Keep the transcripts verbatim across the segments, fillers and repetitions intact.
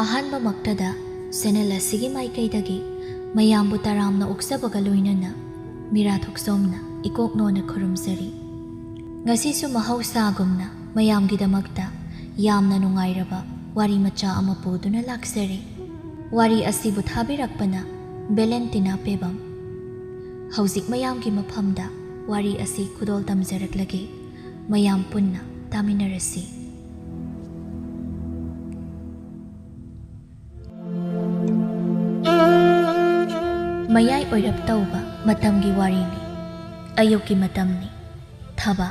ꯑꯍꯥꯟꯕꯃꯛꯇꯗ channel ꯑꯁꯤꯒꯤ ꯃꯥꯏꯀꯩꯗꯒꯤ ꯃꯌꯥꯝꯕꯨ ꯇꯔꯥꯝꯅ ꯑꯣꯛꯆꯕꯒ ꯂꯣꯏꯅꯅ ꯃꯤꯔꯥ ꯊꯣꯛꯆꯣꯝꯅ ꯏꯀꯣꯛ ꯅꯣꯟꯅ ꯈꯨꯔꯨꯝꯖꯔꯤ꯫ ꯉꯁꯤꯁꯨ ꯃꯍꯧꯁꯥꯒꯨꯝꯅ ꯃꯌꯥꯝꯒꯤꯗꯃꯛꯇ ꯌꯥꯝꯅ ꯅꯨꯡꯉꯥꯏꯔꯕ ꯋꯥꯔꯤ ꯃꯆꯥ ꯑꯃ ꯄꯨꯗꯨꯅ ꯂꯥꯛꯆꯔꯤ꯫ ꯋꯥꯔꯤ ꯑꯁꯤꯕꯨ ꯊꯥꯕꯤꯔꯛꯄꯅ ꯕꯦꯂꯦꯟꯇꯤꯅꯥ ꯄꯦꯕꯝ꯫ ꯍꯧꯖꯤꯛ ꯃꯌꯥꯝꯒꯤ ꯃꯐꯝꯗ ꯋꯥꯔꯤ ꯑꯁꯤ ꯈꯨꯗꯣꯜ ꯇꯝꯖꯔꯛꯂꯒꯦ꯫ ꯃꯌꯥꯝ ꯄꯨꯟꯅ ꯇꯥꯃꯤꯟꯅꯔꯁꯤ꯫ ꯃꯌꯥꯏ ꯑꯣꯏꯔꯞ ꯇꯧꯕ ꯃꯇꯝꯒꯤ ꯋꯥꯔꯤꯅꯤ꯫ ꯑꯌꯨꯛꯀꯤ ꯃꯇꯝꯅꯤ꯫ ꯊꯕꯥ,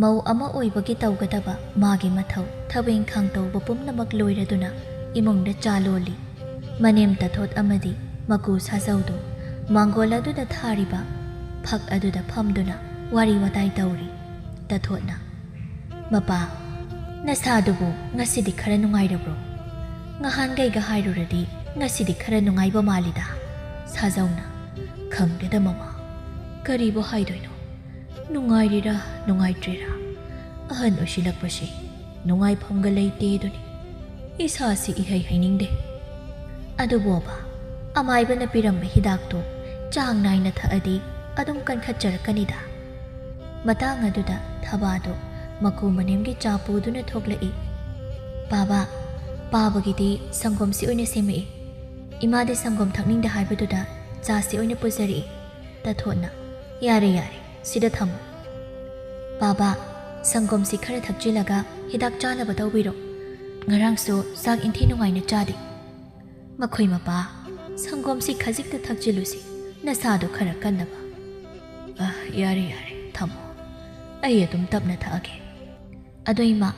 ꯃꯧ ꯑꯃ ꯑꯣꯏꯕꯒꯤ ꯇꯧꯒꯗꯕ ꯃꯥꯒꯤ ꯃꯊꯧ, ꯊꯕꯛ ꯏꯪꯈꯥꯡ ꯇꯧꯕ ꯄꯨꯝꯅꯃꯛ ꯂꯣꯏꯔꯗꯨꯅ ꯏꯃꯨꯡꯗ ꯆꯥ ꯂꯣꯜꯂꯤ꯫ ꯃꯅꯦꯝ ꯇꯊꯣꯠ ꯑꯃꯗꯤ ꯃꯀꯨ ꯁꯥꯖꯧꯗꯨ ꯃꯥꯡꯒꯣꯜ ꯑꯗꯨꯗ ꯊꯥꯔꯤꯕ ꯐꯛ ꯑꯗꯨꯗ ꯐꯝꯗꯨꯅ ꯋꯥꯔꯤ ꯋꯥꯇꯥꯏ ꯇꯧꯔꯤ꯫ ꯇꯊꯣꯠꯅ, "ꯃꯄꯥ, ꯅꯁꯥꯗꯨꯕꯨ ꯉꯁꯤꯗꯤ ꯈꯔ ꯅꯨꯡꯉꯥꯏꯔꯕ꯭ꯔꯣ? ꯉꯍꯥꯟꯈꯩꯒ ꯍꯥꯏꯔꯨꯔꯗꯤ ꯉꯁꯤꯗꯤ ꯈꯔ ꯅꯨꯡꯉꯥꯏꯕ ꯃꯥꯜꯂꯤꯗ?" ꯁꯥꯖꯧꯅ, "ꯈꯪꯗꯦꯗ ꯃꯃꯥ, ꯀꯔꯤꯕꯨ ꯍꯥꯏꯗꯣꯏꯅꯣ? ꯅꯨꯡꯉꯥꯏꯔꯤꯔꯥ ꯅꯨꯡꯉꯥꯏꯇ꯭ꯔꯤꯔꯥ? ꯑꯍꯟ ꯑꯣꯏꯁꯤꯜꯂꯛꯄꯁꯤ ꯅꯨꯡꯉꯥꯏꯐꯝꯒ ꯂꯩꯇꯦ ꯑꯗꯨꯅꯤ꯫ ꯏꯁꯥꯁꯤ ꯏꯍꯩ ꯍꯩꯅꯤꯡꯗꯦ꯫ ꯑꯗꯨꯕꯣꯕ, ꯑꯃꯥꯏꯕꯅ ꯄꯤꯔꯝꯕ ꯍꯤꯗꯥꯛꯇꯨ ꯆꯥꯡ ꯅꯥꯏꯅ ꯊꯛꯑꯗꯤ ꯑꯗꯨꯝ ꯀꯟꯈꯠꯆꯔꯛꯀꯅꯤꯗ꯫" ꯃꯇꯥꯡ ꯑꯗꯨꯗ ꯊꯕꯥꯗꯨ ꯃꯀꯨ ꯃꯅꯦꯝꯒꯤ ꯆꯥ ꯄꯨꯗꯨꯅ ꯊꯣꯛꯂꯛꯏ꯫ "ꯄꯥꯕ, ꯄꯥꯕꯒꯤꯗꯤ ꯁꯪꯒꯣꯝꯁꯤ ꯑꯣꯏꯅ ꯁꯦꯝꯃꯛꯏ꯫ ꯏꯃꯥꯗꯤ ꯁꯪꯒꯣꯝ ꯊꯛꯅꯤꯡꯗꯦ ꯍꯥꯏꯕꯗꯨꯗ ꯆꯥꯁꯤ ꯑꯣꯏꯅ ꯄꯨꯖꯔꯛꯏ꯫" ꯇꯊꯣꯠꯅ, "ꯌꯥꯔꯦ, ꯌꯥꯔꯦ, ꯁꯤꯗ ꯊꯝꯃꯨ꯫ ꯄꯥꯕ, ꯁꯪꯒꯣꯝꯁꯤ ꯈꯔ ꯊꯛꯆꯤꯜꯂꯒ ꯍꯤꯗꯥꯛ ꯆꯥꯅꯕ ꯇꯧꯕꯤꯔꯣ꯫ ꯉꯔꯥꯡꯁꯨ ꯆꯥꯛ ꯏꯟꯊꯤ ꯅꯨꯡꯉꯥꯏꯅ ꯆꯥꯗꯦ꯫" "ꯃꯈꯣꯏ ꯃꯄꯥ, ꯁꯪꯒꯣꯝꯁꯤ ꯈꯖꯤꯛꯇ ꯊꯛꯆꯤꯜꯂꯨꯁꯤ, ꯅꯁꯥꯗꯣ ꯈꯔ ꯀꯟꯅꯕ꯫" "ꯑ, ꯌꯥꯔꯦ, ꯌꯥꯔꯦ, ꯊꯝꯃꯣ꯫ ꯑꯩ ꯑꯗꯨꯝ ꯇꯞꯅ ꯊꯛꯑꯒꯦ꯫ ꯑꯗꯣ ꯏꯃꯥ,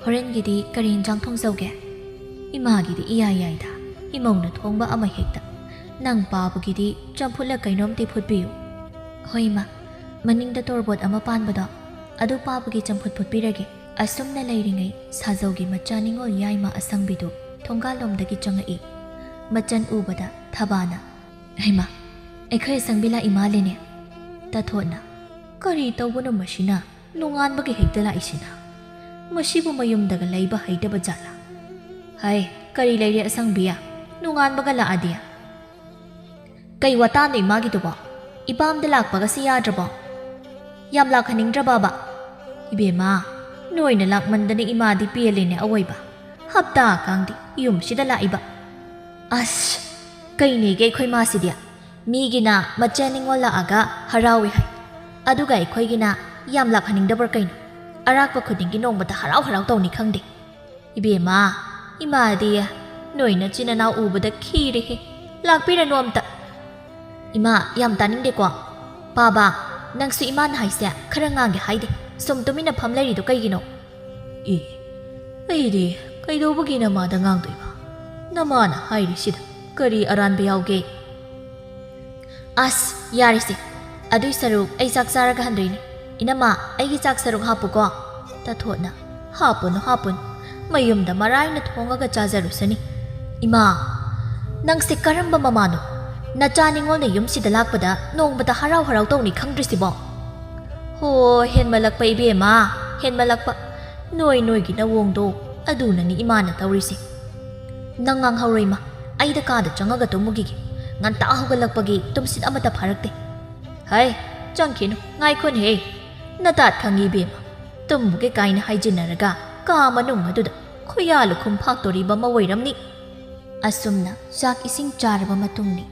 ꯍꯣꯔꯦꯟꯒꯤꯗꯤ ꯀꯔꯤ ꯏꯟꯖꯥꯡ ꯊꯣꯡꯖꯧꯒꯦ?" "ꯏꯃꯥꯒꯤꯗꯤ ꯏꯌꯥ ꯌꯥꯏꯗ, ꯏꯃꯧꯅ ꯊꯣꯡꯕ ꯑꯃ ꯍꯦꯛꯇ꯫ ꯅꯪ ꯄꯥꯕꯒꯤꯗꯤ ꯆꯝꯐꯨꯠꯂ ꯀꯩꯅꯣꯝꯗꯤ ꯐꯨꯠꯄꯤꯌꯨ꯫" "ꯍꯣꯏ ꯏꯃꯥ, ꯃꯅꯤꯡꯗ ꯇꯣꯔꯕꯣꯠ ꯑꯃ ꯄꯥꯟꯕꯗꯣ, ꯑꯗꯨ ꯄꯥꯕꯒꯤ ꯆꯝꯐꯨꯠ ꯐꯨꯠꯄꯤꯔꯒꯦ꯫" ꯑꯁꯨꯝꯅ ꯂꯩꯔꯤꯉꯩ ꯁꯥꯖꯧꯒꯤ ꯃꯆꯥ ꯅꯤꯉꯣꯜ ꯌꯥꯏꯃ ꯑꯁꯪꯕꯤꯗꯨ ꯊꯣꯡꯒꯥꯜꯂꯣꯝꯗꯒꯤ ꯆꯪꯉꯛꯏ꯫ ꯃꯆꯟ ꯎꯕꯗ ꯊꯕꯥꯅ, "ꯍꯩꯃꯥ, ꯑꯩꯈꯣꯏ ꯑꯁꯪꯕꯤ ꯂꯥꯛꯏ ꯃꯥꯜꯂꯦꯅꯦ꯫" ꯇꯊꯣꯠꯅ, "ꯀꯔꯤ ꯇꯧꯕꯅꯣ ꯃꯁꯤꯅ? ꯅꯣꯡꯉꯥꯟꯕꯒ ꯍꯦꯛꯇ ꯂꯥꯛꯏꯁꯤꯅ? ꯃꯁꯤꯕꯨ ꯃꯌꯨꯝꯗꯒ ꯂꯩꯕ ꯍꯩꯇꯕ ꯖꯥꯠꯂꯥ? ꯍꯩ, "ꯀꯔꯤ ꯂꯩꯔꯦ ꯑꯁꯪꯕꯤ? ꯅꯣꯡꯉꯥꯟꯕꯒ ꯂꯥꯛꯑꯗꯤ?" "ꯀꯩ ꯋꯥꯇꯥꯅꯣ ꯏꯃꯥꯒꯤꯗꯨꯕꯣ? ꯏꯄꯥꯝꯗ ꯂꯥꯛꯄꯒꯁꯤ ꯌꯥꯗ꯭ꯔꯕꯣ? ꯌꯥꯝ ꯂꯥꯛꯍꯟꯅꯤꯡꯗ꯭ꯔꯕꯕ?" "ꯏꯕꯦꯝꯃ, ꯅꯣꯏꯅ ꯂꯥꯛꯃꯟꯗꯅ ꯏꯃꯥꯗꯤ ꯄꯦꯜꯂꯦꯅꯦ ꯑꯋꯣꯏꯕ꯫ ꯍꯞꯇꯥ ꯀꯥꯡꯗꯤ ꯌꯨꯝꯁꯤꯗ ꯂꯥꯛꯏꯕ꯫ ꯑꯁ, ꯀꯩꯅꯦꯒꯦ ꯑꯩꯈꯣꯏ ꯃꯥꯁꯤꯗꯤ? ꯃꯤꯒꯤꯅ ꯃꯆꯥ ꯅꯤꯉꯣꯜ ꯂꯥꯛꯑꯒ ꯍꯔꯥꯎꯏ ꯍꯥꯏ, ꯑꯗꯨꯒ ꯑꯩꯈꯣꯏꯒꯤꯅ ꯌꯥꯝ ꯂꯥꯛꯍꯟꯅꯤꯡꯗꯕ꯭ꯔꯥ ꯀꯩꯅꯣ? ꯑꯔꯥꯛꯄ ꯈꯨꯗꯤꯡꯒꯤ ꯅꯣꯡꯃꯇ ꯍꯔꯥꯎ ꯍꯔꯥꯎ ꯇꯧꯅꯤ ꯈꯪꯗꯦ꯫ ꯏꯕꯦꯝꯃ, ꯏꯃꯥꯗꯤ ꯅꯣꯏ ꯅꯆꯤꯟ ꯅꯅꯥꯎ ꯎꯕꯗ ꯈꯤꯔꯦꯍꯦ꯫ ꯂꯥꯛꯄꯤꯔꯅꯨ ꯑꯝꯇ꯫" "ꯏꯃꯥ, ꯌꯥꯝ ꯇꯥꯅꯤꯡꯗꯦꯀꯣ꯫ ꯄꯥꯕ, ꯅꯪꯁꯨ ꯏꯃꯥꯅ ꯍꯥꯏꯁꯦ ꯈꯔ ꯉꯥꯡꯒꯦ ꯍꯥꯏꯗꯦ꯫ ꯁꯨꯝ ꯇꯨꯃꯤꯟꯅ ꯐꯝ ꯂꯩꯔꯤꯗꯣ ꯀꯩꯒꯤꯅꯣ?" "ꯑꯦ, ꯑꯩꯗꯤ ꯀꯩꯗꯧꯕꯒꯤ ꯅꯃꯥꯗ ꯉꯥꯡꯗꯣꯏꯕ? ꯅꯃꯥꯅ ꯍꯥꯏꯔꯤꯁꯤꯗ ꯀꯔꯤ ꯑꯔꯥꯟꯕ ꯌꯥꯎꯒꯦ?" "ꯑꯁ, ꯌꯥꯔꯦꯁꯦ꯫ ꯑꯗꯨꯏ ꯁꯔꯨꯛ ꯑꯩ ꯆꯥꯛ ꯆꯥꯔꯒ ꯍꯟꯗꯣꯏꯅꯦ꯫ ꯏꯅꯝꯃ, ꯑꯩꯒꯤ ꯆꯥꯛ ꯁꯔꯨꯛ ꯍꯥꯞꯄꯨꯀꯣ꯫" ꯇꯥꯊꯣꯠꯅ, "ꯍꯥꯞꯄꯨꯅꯨ, ꯍꯥꯞꯄꯨꯅꯨ꯫ ꯃꯌꯨꯝꯗ ꯃꯔꯥꯏꯅ ꯊꯣꯡꯉꯒ ꯆꯥꯖꯔꯨꯁꯅꯤ꯫" "ꯏꯃꯥ, ꯅꯪꯁꯦ ꯀꯔꯝꯕ ꯃꯃꯥꯅꯣ? ꯅꯆꯥ ꯅꯤꯉꯣꯜꯅ ꯌꯨꯝꯁꯤꯗ ꯂꯥꯛꯄꯗ ꯅꯣꯡꯃꯇ ꯍꯔꯥꯎ ꯍꯔꯥꯎ ꯇꯧꯅꯤ ꯈꯪꯗ꯭ꯔꯤꯁꯤꯕꯣ?" "ꯍꯣ, ꯍꯦꯟꯃꯜꯂꯛꯄ ꯏꯕꯦꯝꯃ, ꯍꯦꯟꯃꯜꯂꯛꯄ꯫ ꯅꯣꯏ ꯅꯣꯏꯒꯤ ꯅꯋꯣꯡꯗꯣ ꯑꯗꯨꯅꯅꯤ ꯏꯃꯥꯅ ꯇꯧꯔꯤꯁꯦ꯫" "ꯅꯪ ꯉꯥꯡꯍꯧꯔꯣ ꯏꯃꯥ, ꯑꯩꯗ ꯀꯥꯗ ꯆꯪꯉꯒ ꯇꯨꯝꯃꯨꯈꯤꯒꯦ꯫ ꯉꯟꯇꯥ ꯍꯧꯒꯠꯂꯛꯄꯒꯤ ꯇꯨꯝꯁꯤꯠ ꯑꯃꯠꯇ ꯐꯥꯔꯛꯇꯦ꯫" "ꯍꯩ, ꯆꯪꯈꯤꯅꯨ, ꯉꯥꯏꯈꯣꯅꯦꯍꯦ꯫ ꯅꯇꯥꯠ ꯈꯪꯉꯤ ꯏꯕꯦꯝꯃ, ꯇꯨꯝꯃꯨꯒꯦ ꯀꯥꯏꯅ ꯍꯥꯏꯖꯤꯟꯅꯔꯒ ꯀꯥ ꯃꯅꯨꯡ ꯑꯗꯨꯗ ꯈꯨꯌꯥ ꯂꯨꯈꯨꯝ ꯐꯥꯛꯇꯣꯔꯤꯕ ꯑꯃ ꯑꯣꯏꯔꯝꯅꯤ꯫" ꯑꯁꯨꯝꯅ ꯆꯥꯛ ꯏꯁꯤꯡ ꯆꯥꯔꯕ ꯃꯇꯨꯡꯅꯤ꯫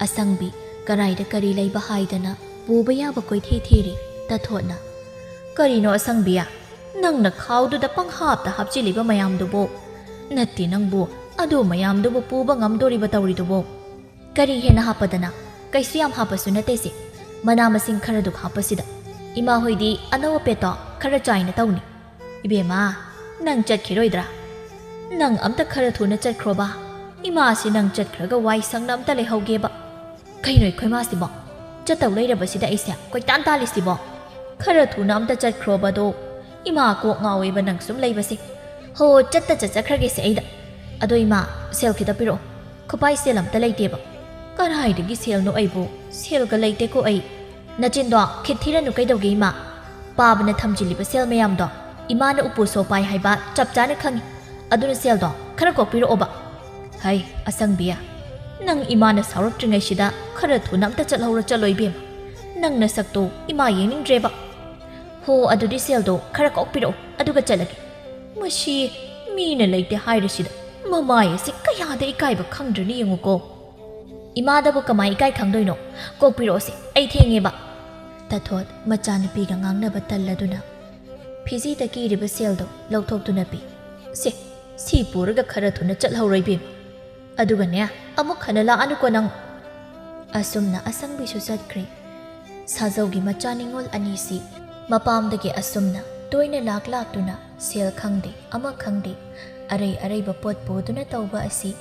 ꯑꯁꯪꯕꯤ ꯀꯔꯥꯏꯗ ꯀꯔꯤ ꯂꯩꯕ ꯍꯥꯏꯗꯅ ꯄꯨꯕ ꯌꯥꯕ ꯀꯣꯏꯊꯤ ꯊꯤꯔꯤ ꯇꯥꯊꯣꯠꯅ꯫ "ꯀꯔꯤꯅꯣ ꯑꯁꯪꯕꯤ? ꯅꯪꯅ ꯈꯥꯎꯗꯨꯗ ꯄꯪꯍꯥꯞꯇ ꯍꯥꯞꯆꯤꯜꯂꯤꯕ ꯃꯌꯥꯝꯗꯨꯕꯨ? ꯅꯠꯇꯦ ꯅꯪꯕꯨ, ꯑꯗꯨ ꯃꯌꯥꯝꯗꯨꯕꯨ ꯄꯨꯕ ꯉꯝꯗꯣꯔꯤꯕ ꯇꯧꯔꯤꯗꯨꯕꯨ? ꯀꯔꯤ ꯍꯦꯟꯅ ꯍꯥꯞꯄꯗꯅ? ꯀꯩꯁꯨ ꯌꯥꯝ ꯍꯥꯞꯄꯁꯨ ꯅꯠꯇꯦꯁꯦ, ꯃꯅꯥ ꯃꯁꯤꯡ ꯈꯔꯗꯨ ꯍꯥꯞꯄꯁꯤꯗ꯫ ꯏꯃꯥ ꯍꯣꯏꯗꯤ ꯑꯅꯧ ꯑꯄꯦꯠꯇꯣ ꯈꯔ ꯆꯥꯏꯅ ꯇꯧꯅꯤ꯫" "ꯏꯕꯦꯝꯃ, ꯅꯪ ꯆꯠꯈꯤꯔꯣꯏꯗ꯭ꯔꯥ? ꯅꯪ ꯑꯝꯇ ꯈꯔ ꯊꯨꯅ ꯆꯠꯈ꯭ꯔꯣꯕ꯫ ꯏꯃꯥꯁꯤ ꯅꯪ ꯆꯠꯈ꯭ꯔꯒ ꯋꯥꯏ ꯁꯪꯅ ꯑꯝꯇ ꯂꯩꯍꯧꯒꯦꯕ꯫ ꯀꯩꯅꯣ ꯑꯩꯈꯣꯏ ꯃꯥꯁꯤꯕꯣ? ꯆꯠꯇꯧ ꯂꯩꯔꯕꯁꯤꯗ ꯑꯩꯁꯦ ꯀꯣꯏꯇꯥꯟ ꯇꯥꯜꯂꯤꯁꯤꯕꯣ? ꯈꯔ ꯊꯨꯅ ꯑꯝꯇ ꯆꯠꯈ꯭ꯔꯣꯕ ꯑꯗꯣ꯫ ꯏꯃꯥ ꯀꯣꯛ ꯉꯥꯎꯋꯦꯕ ꯅꯪ ꯁꯨꯝ ꯂꯩꯕꯁꯦ꯫ ꯍꯣ, ꯆꯠꯇ ꯆꯠꯆꯈ꯭ꯔꯒꯦꯁꯦ ꯑꯩꯗ꯫ ꯑꯗꯣ ꯏꯃꯥ, ꯁꯦꯜ ꯈꯤꯇ ꯄꯤꯔꯛꯑꯣ꯫ ꯈꯨꯄꯥꯏ ꯁꯦꯜ ꯑꯝꯇ ꯂꯩꯇꯦꯕ꯫" "ꯀꯗꯥꯏꯗꯒꯤ ꯁꯦꯜꯅꯣ ꯑꯩꯕꯨ? ꯁꯦꯜꯒ ꯂꯩꯇꯦꯀꯣ ꯑꯩ꯫" "ꯅꯆꯤꯟꯗꯣ ꯈꯤꯠ ꯊꯤꯔꯅꯨ ꯀꯩꯗꯧꯒꯦ ꯏꯃꯥ? ꯄꯥꯕꯅ ꯊꯝꯖꯤꯜꯂꯤꯕ ꯁꯦꯜ ꯃꯌꯥꯝꯗꯣ ꯏꯃꯥꯅ ꯎꯄꯨ ꯁꯣ ꯄꯥꯏ ꯍꯥꯏꯕ ꯆꯞ ꯆꯥꯅ ꯈꯪꯉꯤ꯫ ꯑꯗꯨꯅ ꯁꯦꯜꯗꯣ ꯈꯔ ꯀꯣꯛꯄꯤꯔꯛꯑꯣꯕ꯫ ꯍꯩ, ꯑꯁꯪꯕꯤ, ꯅꯪ ꯏꯃꯥꯅ ꯁꯥꯎꯔꯛꯇ꯭ꯔꯤꯉꯩꯁꯤꯗ ꯈꯔ ꯊꯨꯅ ꯑꯝꯇ ꯆꯠꯍꯧꯔ ꯆꯠꯂꯣ ꯏꯕꯦꯝꯃ꯫ ꯅꯪ ꯅꯁꯛꯇꯣ ꯏꯃꯥ ꯌꯦꯡꯅꯤꯡꯗ꯭ꯔꯦꯕ꯫ ꯍꯣ, ꯑꯗꯨꯗꯤ ꯁꯦꯜꯗꯣ ꯈꯔ ꯀꯣꯛꯄꯤꯔꯛꯑꯣ, ꯑꯗꯨꯒ ꯆꯠꯂꯒꯦ꯫ ꯃꯁꯤ ꯃꯤꯅ ꯂꯩꯇꯦ ꯍꯥꯏꯔꯤꯁꯤꯗ ꯃꯃꯥꯏ ꯑꯁꯤ ꯀꯌꯥꯗ ꯏꯀꯥꯏꯕ ꯈꯪꯗ꯭ꯔꯅꯤ ꯌꯦꯡꯉꯨꯀꯣ꯫ ꯏꯃꯥꯗꯕꯨ ꯀꯃꯥꯏ ꯏꯀꯥꯏ ꯈꯪꯗꯣꯏꯅꯣ? ꯀꯣꯛꯄꯤꯔꯛꯑꯣꯁꯦ, ꯑꯩ ꯊꯦꯡꯉꯦꯕ꯫ ꯇꯥꯊꯣꯠ ꯃꯆꯥꯅꯨꯄꯤꯒ ꯉꯥꯡꯅꯕ ꯇꯜꯂꯗꯨꯅ ꯐꯤꯖꯤꯗ ꯀꯤꯔꯤꯕ ꯁꯦꯜꯗꯣ ꯂꯧꯊꯣꯛꯇꯨꯅ ꯄꯤ꯫ ꯁꯦ, ꯁꯤ ꯄꯨꯔꯒ ꯈꯔ ꯊꯨꯅ ꯆꯠꯍꯧꯔꯣ ꯏꯕꯦꯝꯃ꯫ ꯑꯗꯨꯒꯅꯦ, ꯑꯃꯨꯛ ꯍꯟꯅ ꯂꯥꯛꯑꯅꯨꯀꯣ ꯅꯪ꯫ ꯑꯁꯨꯝꯅ ꯑꯁꯪꯕꯤꯁꯨ ꯆꯠꯈ꯭ꯔꯦ꯫ ꯁꯥꯖꯧꯒꯤ ꯃꯆꯥ ꯅꯤꯉꯣꯜ ꯑꯅꯤꯁꯤ ꯃꯄꯥꯝꯗꯒꯤ ꯑꯁꯨꯝꯅ ꯇꯣꯏꯅ ꯂꯥꯛ ꯂꯥꯛꯇꯨꯅ ꯁꯦꯜ ꯈꯪꯗꯦ, ꯑꯃ ꯈꯪꯗꯦ, ꯑꯔꯩ ꯑꯔꯩꯕ ꯄꯣꯠ ꯄꯨꯗꯨꯅ ꯇꯧꯕ ꯑꯁꯤ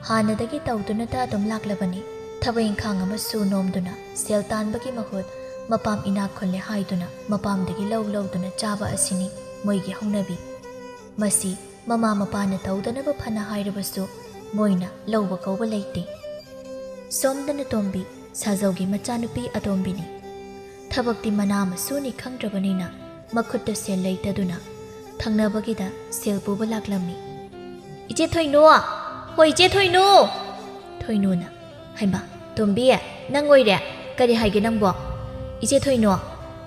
ꯍꯥꯟꯅꯗꯒꯤ ꯇꯧꯗꯨꯅꯇ ꯑꯗꯨꯝ ꯂꯥꯛꯂꯕꯅꯤ꯫ ꯊꯕꯛ ꯏꯪꯈꯥꯡ ꯑꯃ ꯁꯨ ꯅꯣꯝꯗꯨꯅ ꯁꯦꯜ ꯇꯥꯟꯕꯒꯤ ꯃꯍꯨꯠ ꯃꯄꯥꯝ ꯏꯅꯥꯛ ꯈꯨꯜꯂꯦ ꯍꯥꯏꯗꯨꯅ ꯃꯄꯥꯝꯗꯒꯤ ꯂꯧ ꯂꯧꯗꯨꯅ ꯆꯥꯕ ꯑꯁꯤꯅꯤ ꯃꯣꯏꯒꯤ ꯍꯧꯅꯕꯤ꯫ ꯃꯁꯤ ꯃꯃꯥ ꯃꯄꯥꯅ ꯇꯧꯗꯅꯕ ꯐꯅ ꯍꯥꯏꯔꯕꯁꯨ ꯃꯣꯏꯅ ꯂꯧꯕ ꯀꯧꯕ ꯂꯩꯇꯦ꯫ ꯁꯣꯝꯗꯅ ꯇꯣꯝꯕꯤ, ꯁꯥꯖꯧꯒꯤ ꯃꯆꯥꯅꯨꯄꯤ ꯑꯇꯣꯝꯕꯤꯅꯤ꯫ ꯊꯕꯛꯇꯤ ꯃꯅꯥ ꯃꯁꯨꯅꯤ ꯈꯪꯗ꯭ꯔꯕꯅꯤꯅ ꯃꯈꯨꯠꯇ ꯁꯦꯜ ꯂꯩꯇꯗꯨꯅ ꯊꯪꯅꯕꯒꯤꯗ ꯁꯦꯜ ꯄꯨꯕ ꯂꯥꯛꯂꯝꯃꯤ꯫ "ꯏꯆꯦ ꯊꯣꯏꯅꯨ! ꯍꯣꯏ, ꯏꯆꯦ ꯊꯣꯏꯅꯨ!" ꯊꯣꯏꯅꯨꯅ, "ꯍꯩꯃꯥ, ꯇꯣꯝꯕꯤ, ꯅꯪ ꯑꯣꯏꯔꯦ? ꯀꯔꯤ ꯍꯥꯏꯒꯦ ꯅꯪꯕꯣ?" "ꯏꯆꯦ ꯊꯣꯏꯅꯨ,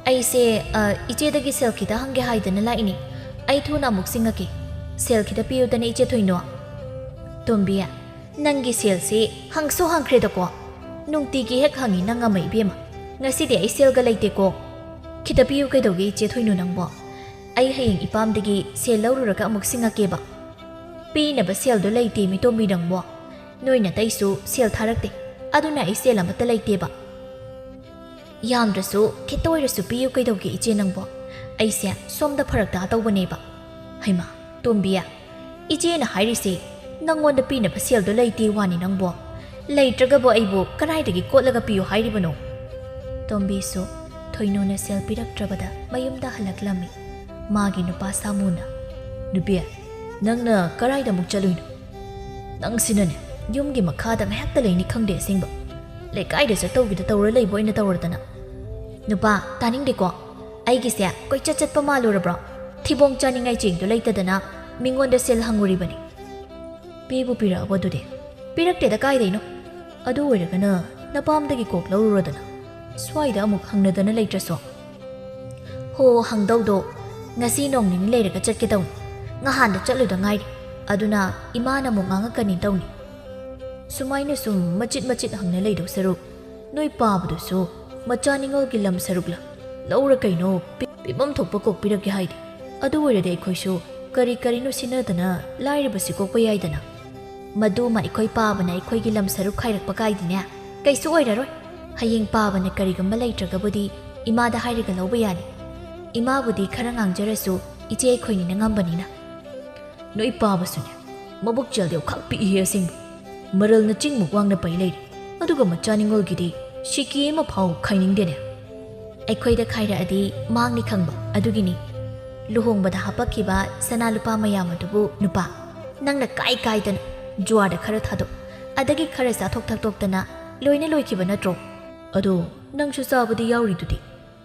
ꯑꯩꯁꯦ, ꯑ, ꯏꯆꯦꯗꯒꯤ ꯁꯦꯜ ꯈꯤꯇ ꯍꯪꯒꯦ ꯍꯥꯏꯗꯅ ꯂꯥꯛꯏꯅꯤ꯫ ꯑꯩ ꯊꯨꯅ ꯑꯃꯨꯛ ꯁꯤꯡꯉꯛꯀꯦ꯫ ꯁꯦꯜ ꯈꯤꯇ ꯄꯤꯌꯨꯗꯅ, ꯏꯆꯦ ꯊꯣꯏꯅꯨ꯫" "ꯇꯣꯝꯕꯤ, ꯅꯪꯒꯤ ꯁꯦꯜꯁꯤ ꯍꯪꯁꯨ ꯍꯪꯈ꯭ꯔꯦꯗꯀꯣ꯫ ꯅꯨꯡꯇꯤꯒꯤ ꯍꯦꯛ ꯍꯪꯉꯤ ꯅꯪ ꯑꯃ, ꯏꯕꯦꯝꯃ꯫ ꯉꯁꯤꯗꯤ ꯑꯩ ꯁꯦꯜꯒ ꯂꯩꯇꯦꯀꯣ꯫ ꯈꯤꯇ ꯄꯤꯌꯨ ꯀꯩꯗꯧꯒꯦ, ꯏꯆꯦ ꯊꯣꯏꯅꯨ ꯅꯪꯕꯣ? ꯑꯩ ꯍꯌꯦꯡ ꯏꯄꯥꯝꯗꯒꯤ ꯁꯦꯜ ꯂꯧꯔꯨꯔꯒ ꯑꯃꯨꯛ ꯁꯤꯡꯉꯛꯀꯦꯕ꯫ ꯄꯤꯅꯕ ꯁꯦꯜꯗꯣ ꯂꯩꯇꯦ, ꯃꯤꯇꯣꯝꯕꯤ ꯅꯪꯕꯣ꯫ ꯅꯣꯏ ꯅꯇꯩꯁꯨ ꯁꯦꯜ ꯊꯥꯔꯛꯇꯦ, ꯑꯗꯨꯅ ꯑꯩ ꯁꯦꯜ ꯑꯃꯠꯇ ꯂꯩꯇꯦꯕ꯫" "ꯌꯥꯝꯗ꯭ꯔꯁꯨ ꯈꯤꯇ ꯑꯣꯏꯔꯁꯨ ꯄꯤꯌꯨ ꯀꯩꯗꯧꯒꯦ, ꯏꯆꯦ ꯅꯪꯕꯣ? ꯑꯩꯁꯦ ꯁꯣꯝꯗ ꯐꯔꯛ ꯇꯥ ꯇꯧꯕꯅꯦꯕ꯫" "ꯍꯩꯃꯥ, ꯇꯣꯝꯕꯤ, ꯏꯆꯦꯅ ꯍꯥꯏꯔꯤꯁꯦ ꯅꯪꯉꯣꯟꯗ ꯄꯤꯅꯕ ꯁꯦꯜꯗꯣ ꯂꯩꯇꯦ ꯋꯥꯅꯤ ꯅꯪꯕꯣ꯫ ꯂꯩꯇ꯭ꯔꯒꯕꯨ ꯑꯩꯕꯨ ꯀꯗꯥꯏꯗꯒꯤ ꯀꯣꯠꯂꯒ ꯄꯤꯌꯨ ꯍꯥꯏꯔꯤꯕꯅꯣ?" ꯇꯣꯝꯕꯤꯁꯨ ꯊꯣꯏꯅꯨꯅ ꯁꯦꯜ ꯄꯤꯔꯛꯇ꯭ꯔꯕꯗ ꯃꯌꯨꯝꯗ ꯍꯜꯂꯛꯂꯝꯃꯤ꯫ ꯃꯥꯒꯤ ꯅꯨꯄꯥ ꯁꯥꯃꯨꯅ, "ꯅꯨꯄꯤ, ꯅꯪꯅ ꯀꯗꯥꯏꯗ ꯑꯃꯨꯛ ꯆꯠꯂꯨꯏꯅꯣ? ꯅꯪꯁꯤꯅꯅꯦ, ꯌꯨꯝꯒꯤ ꯃꯈꯥꯗ ꯉꯥꯏꯍꯥꯛꯇ ꯂꯩꯅꯤ ꯈꯪꯗꯦ ꯑꯁꯦꯡꯕ꯫ ꯂꯩꯀꯥꯏꯗ ꯆꯠꯇꯧꯒꯤꯗ ꯇꯧꯔ ꯂꯩꯕ ꯑꯣꯏꯅ ꯇꯧꯔꯗꯅ꯫" "ꯅꯨꯄꯥ, ꯇꯥꯅꯤꯡꯗꯦꯀꯣ꯫ ꯑꯩꯒꯤꯁꯦ ꯀꯣꯏꯆꯠ ꯆꯠꯄ ꯃꯥꯜꯂꯨꯔꯕ꯭ꯔꯣ? ꯊꯤꯕꯣꯡ ꯆꯥꯅꯤꯡꯉꯥꯏ ꯆꯦꯡꯗꯣ ꯂꯩꯇꯗꯅ ꯃꯤꯉꯣꯟꯗ ꯁꯦꯜ ꯍꯪꯉꯨꯔꯤꯕꯅꯤ꯫" ꯄꯤꯕꯨ ꯄꯤꯔꯛꯑꯕꯣ ꯑꯗꯨꯗꯤ? ꯄꯤꯔꯛꯇꯦꯗ, ꯀꯥꯏꯗꯩꯅꯣ? ꯑꯗꯨ ꯑꯣꯏꯔꯒꯅ ꯅꯄꯥꯝꯗꯒꯤ ꯀꯣꯛ ꯂꯧꯔꯨꯔꯣꯗꯅ꯫ ꯁ꯭ꯋꯥꯏꯗ ꯑꯃꯨꯛ ꯍꯪꯅꯗꯅ ꯂꯩꯇ꯭ꯔꯁꯨ꯫ ꯍꯣ, ꯍꯪꯗꯧꯗꯣ ꯉꯁꯤ ꯅꯣꯡ ꯅꯤꯅꯤ ꯂꯩꯔꯒ ꯆꯠꯀꯦ ꯇꯧꯅꯤ꯫ ꯉꯍꯥꯟꯗ ꯆꯠꯂꯨꯗ ꯉꯥꯏꯔꯤ꯫ ꯑꯗꯨꯅ ꯏꯃꯥꯅ ꯑꯃꯨꯛ ꯉꯥꯡꯉꯛꯀꯅꯤ ꯇꯧꯅꯤ꯫ ꯁꯨꯃꯥꯏꯅ ꯁꯨꯝ ꯃꯆꯤꯠ ꯃꯆꯤꯠ ꯍꯪꯅ ꯂꯩꯗꯧ ꯁꯔꯨꯛ, ꯅꯣꯏ ꯄꯥꯕꯗꯨꯁꯨ ꯃꯆꯥ ꯅꯤꯉꯣꯜꯒꯤ ꯂꯝ ꯁꯔꯨꯛꯂ ꯂꯧꯔ ꯀꯩꯅꯣ ꯄꯤ-, ꯄꯤꯐꯝ ꯊꯣꯛꯄ ꯀꯣꯛ ꯄꯤꯔꯛꯀꯦ ꯍꯥꯏꯗꯤ꯫ ꯑꯗꯨ ꯑꯣꯏꯔꯗꯤ ꯑꯩꯈꯣꯏꯁꯨ ꯀꯔꯤ ꯀꯔꯤꯅꯣ ꯁꯤꯟꯅꯗꯅ ꯂꯥꯏꯔꯕꯁꯤ ꯀꯣꯛꯄ ꯌꯥꯏꯗꯅ꯫ ꯃꯗꯨꯃ ꯑꯩꯈꯣꯏ ꯄꯥꯕꯅ ꯑꯩꯈꯣꯏꯒꯤ ꯂꯝ ꯁꯔꯨꯛ ꯈꯥꯏꯔꯛꯄ ꯀꯥꯏꯗꯤꯅꯦ ꯀꯩꯁꯨ ꯑꯣꯏꯔꯔꯣꯏ꯫ ꯍꯌꯦꯡ ꯄꯥꯕꯅ ꯀꯔꯤꯒꯨꯝꯕ ꯂꯩꯇ꯭ꯔꯒꯕꯨꯗꯤ ꯏꯃꯥꯗ ꯍꯥꯏꯔꯒ ꯂꯧꯕ ꯌꯥꯅꯤ꯫ ꯏꯃꯥꯕꯨꯗꯤ ꯈꯔ ꯉꯥꯡꯖꯔꯁꯨ ꯏꯆꯦ ꯑꯩꯈꯣꯏꯅꯤꯅ ꯉꯝꯕꯅꯤꯅ꯫ ꯅꯣꯏ ꯄꯥꯕꯁꯨꯅꯦ, ꯃꯕꯨꯛ ꯆꯦꯜꯗꯦ ꯈꯛ ꯄꯤꯛꯏꯍꯦ ꯑꯁꯦꯡꯕ꯫ ꯃꯔꯜꯅ ꯆꯤꯡꯃꯨꯛ ꯋꯥꯡꯅ ꯄꯩ ꯂꯩꯔꯦ꯫ ꯑꯗꯨꯒ ꯃꯆꯥ ꯅꯤꯉꯣꯜꯒꯤꯗꯤ ꯁꯤꯀꯤ ꯑꯃ ꯐꯥꯎ ꯈꯥꯏꯅꯤꯡꯗꯦꯅꯦ꯫ ꯑꯩꯈꯣꯏꯗ ꯈꯥꯏꯔꯛꯑꯗꯤ ꯃꯥꯡꯅꯤ ꯈꯪꯕ ꯑꯗꯨꯒꯤꯅꯤ꯫ ꯂꯨꯍꯣꯡꯕꯗ ꯍꯥꯄꯛꯈꯤꯕ ꯁꯅꯥ ꯂꯨꯄꯥ ꯃꯌꯥꯝ ꯑꯗꯨꯕꯨ ꯅꯨꯄꯥ, ꯅꯪꯅ ꯀꯥꯏ ꯀꯥꯏꯗꯅ ꯖꯨꯋꯥꯔꯗ ꯈꯔ ꯊꯥꯗꯣꯛ, ꯑꯗꯒꯤ ꯈꯔ ꯆꯥꯊꯣꯛ ꯊꯛꯇꯣꯛꯇꯅ ꯂꯣꯏꯅ ꯂꯣꯏꯈꯤꯕ ꯅꯠꯇ꯭ꯔꯣ? ꯑꯗꯣ ꯅꯪꯁꯨ ꯆꯥꯕꯗꯤ ꯌꯥꯎꯔꯤꯗꯨꯗꯤ꯫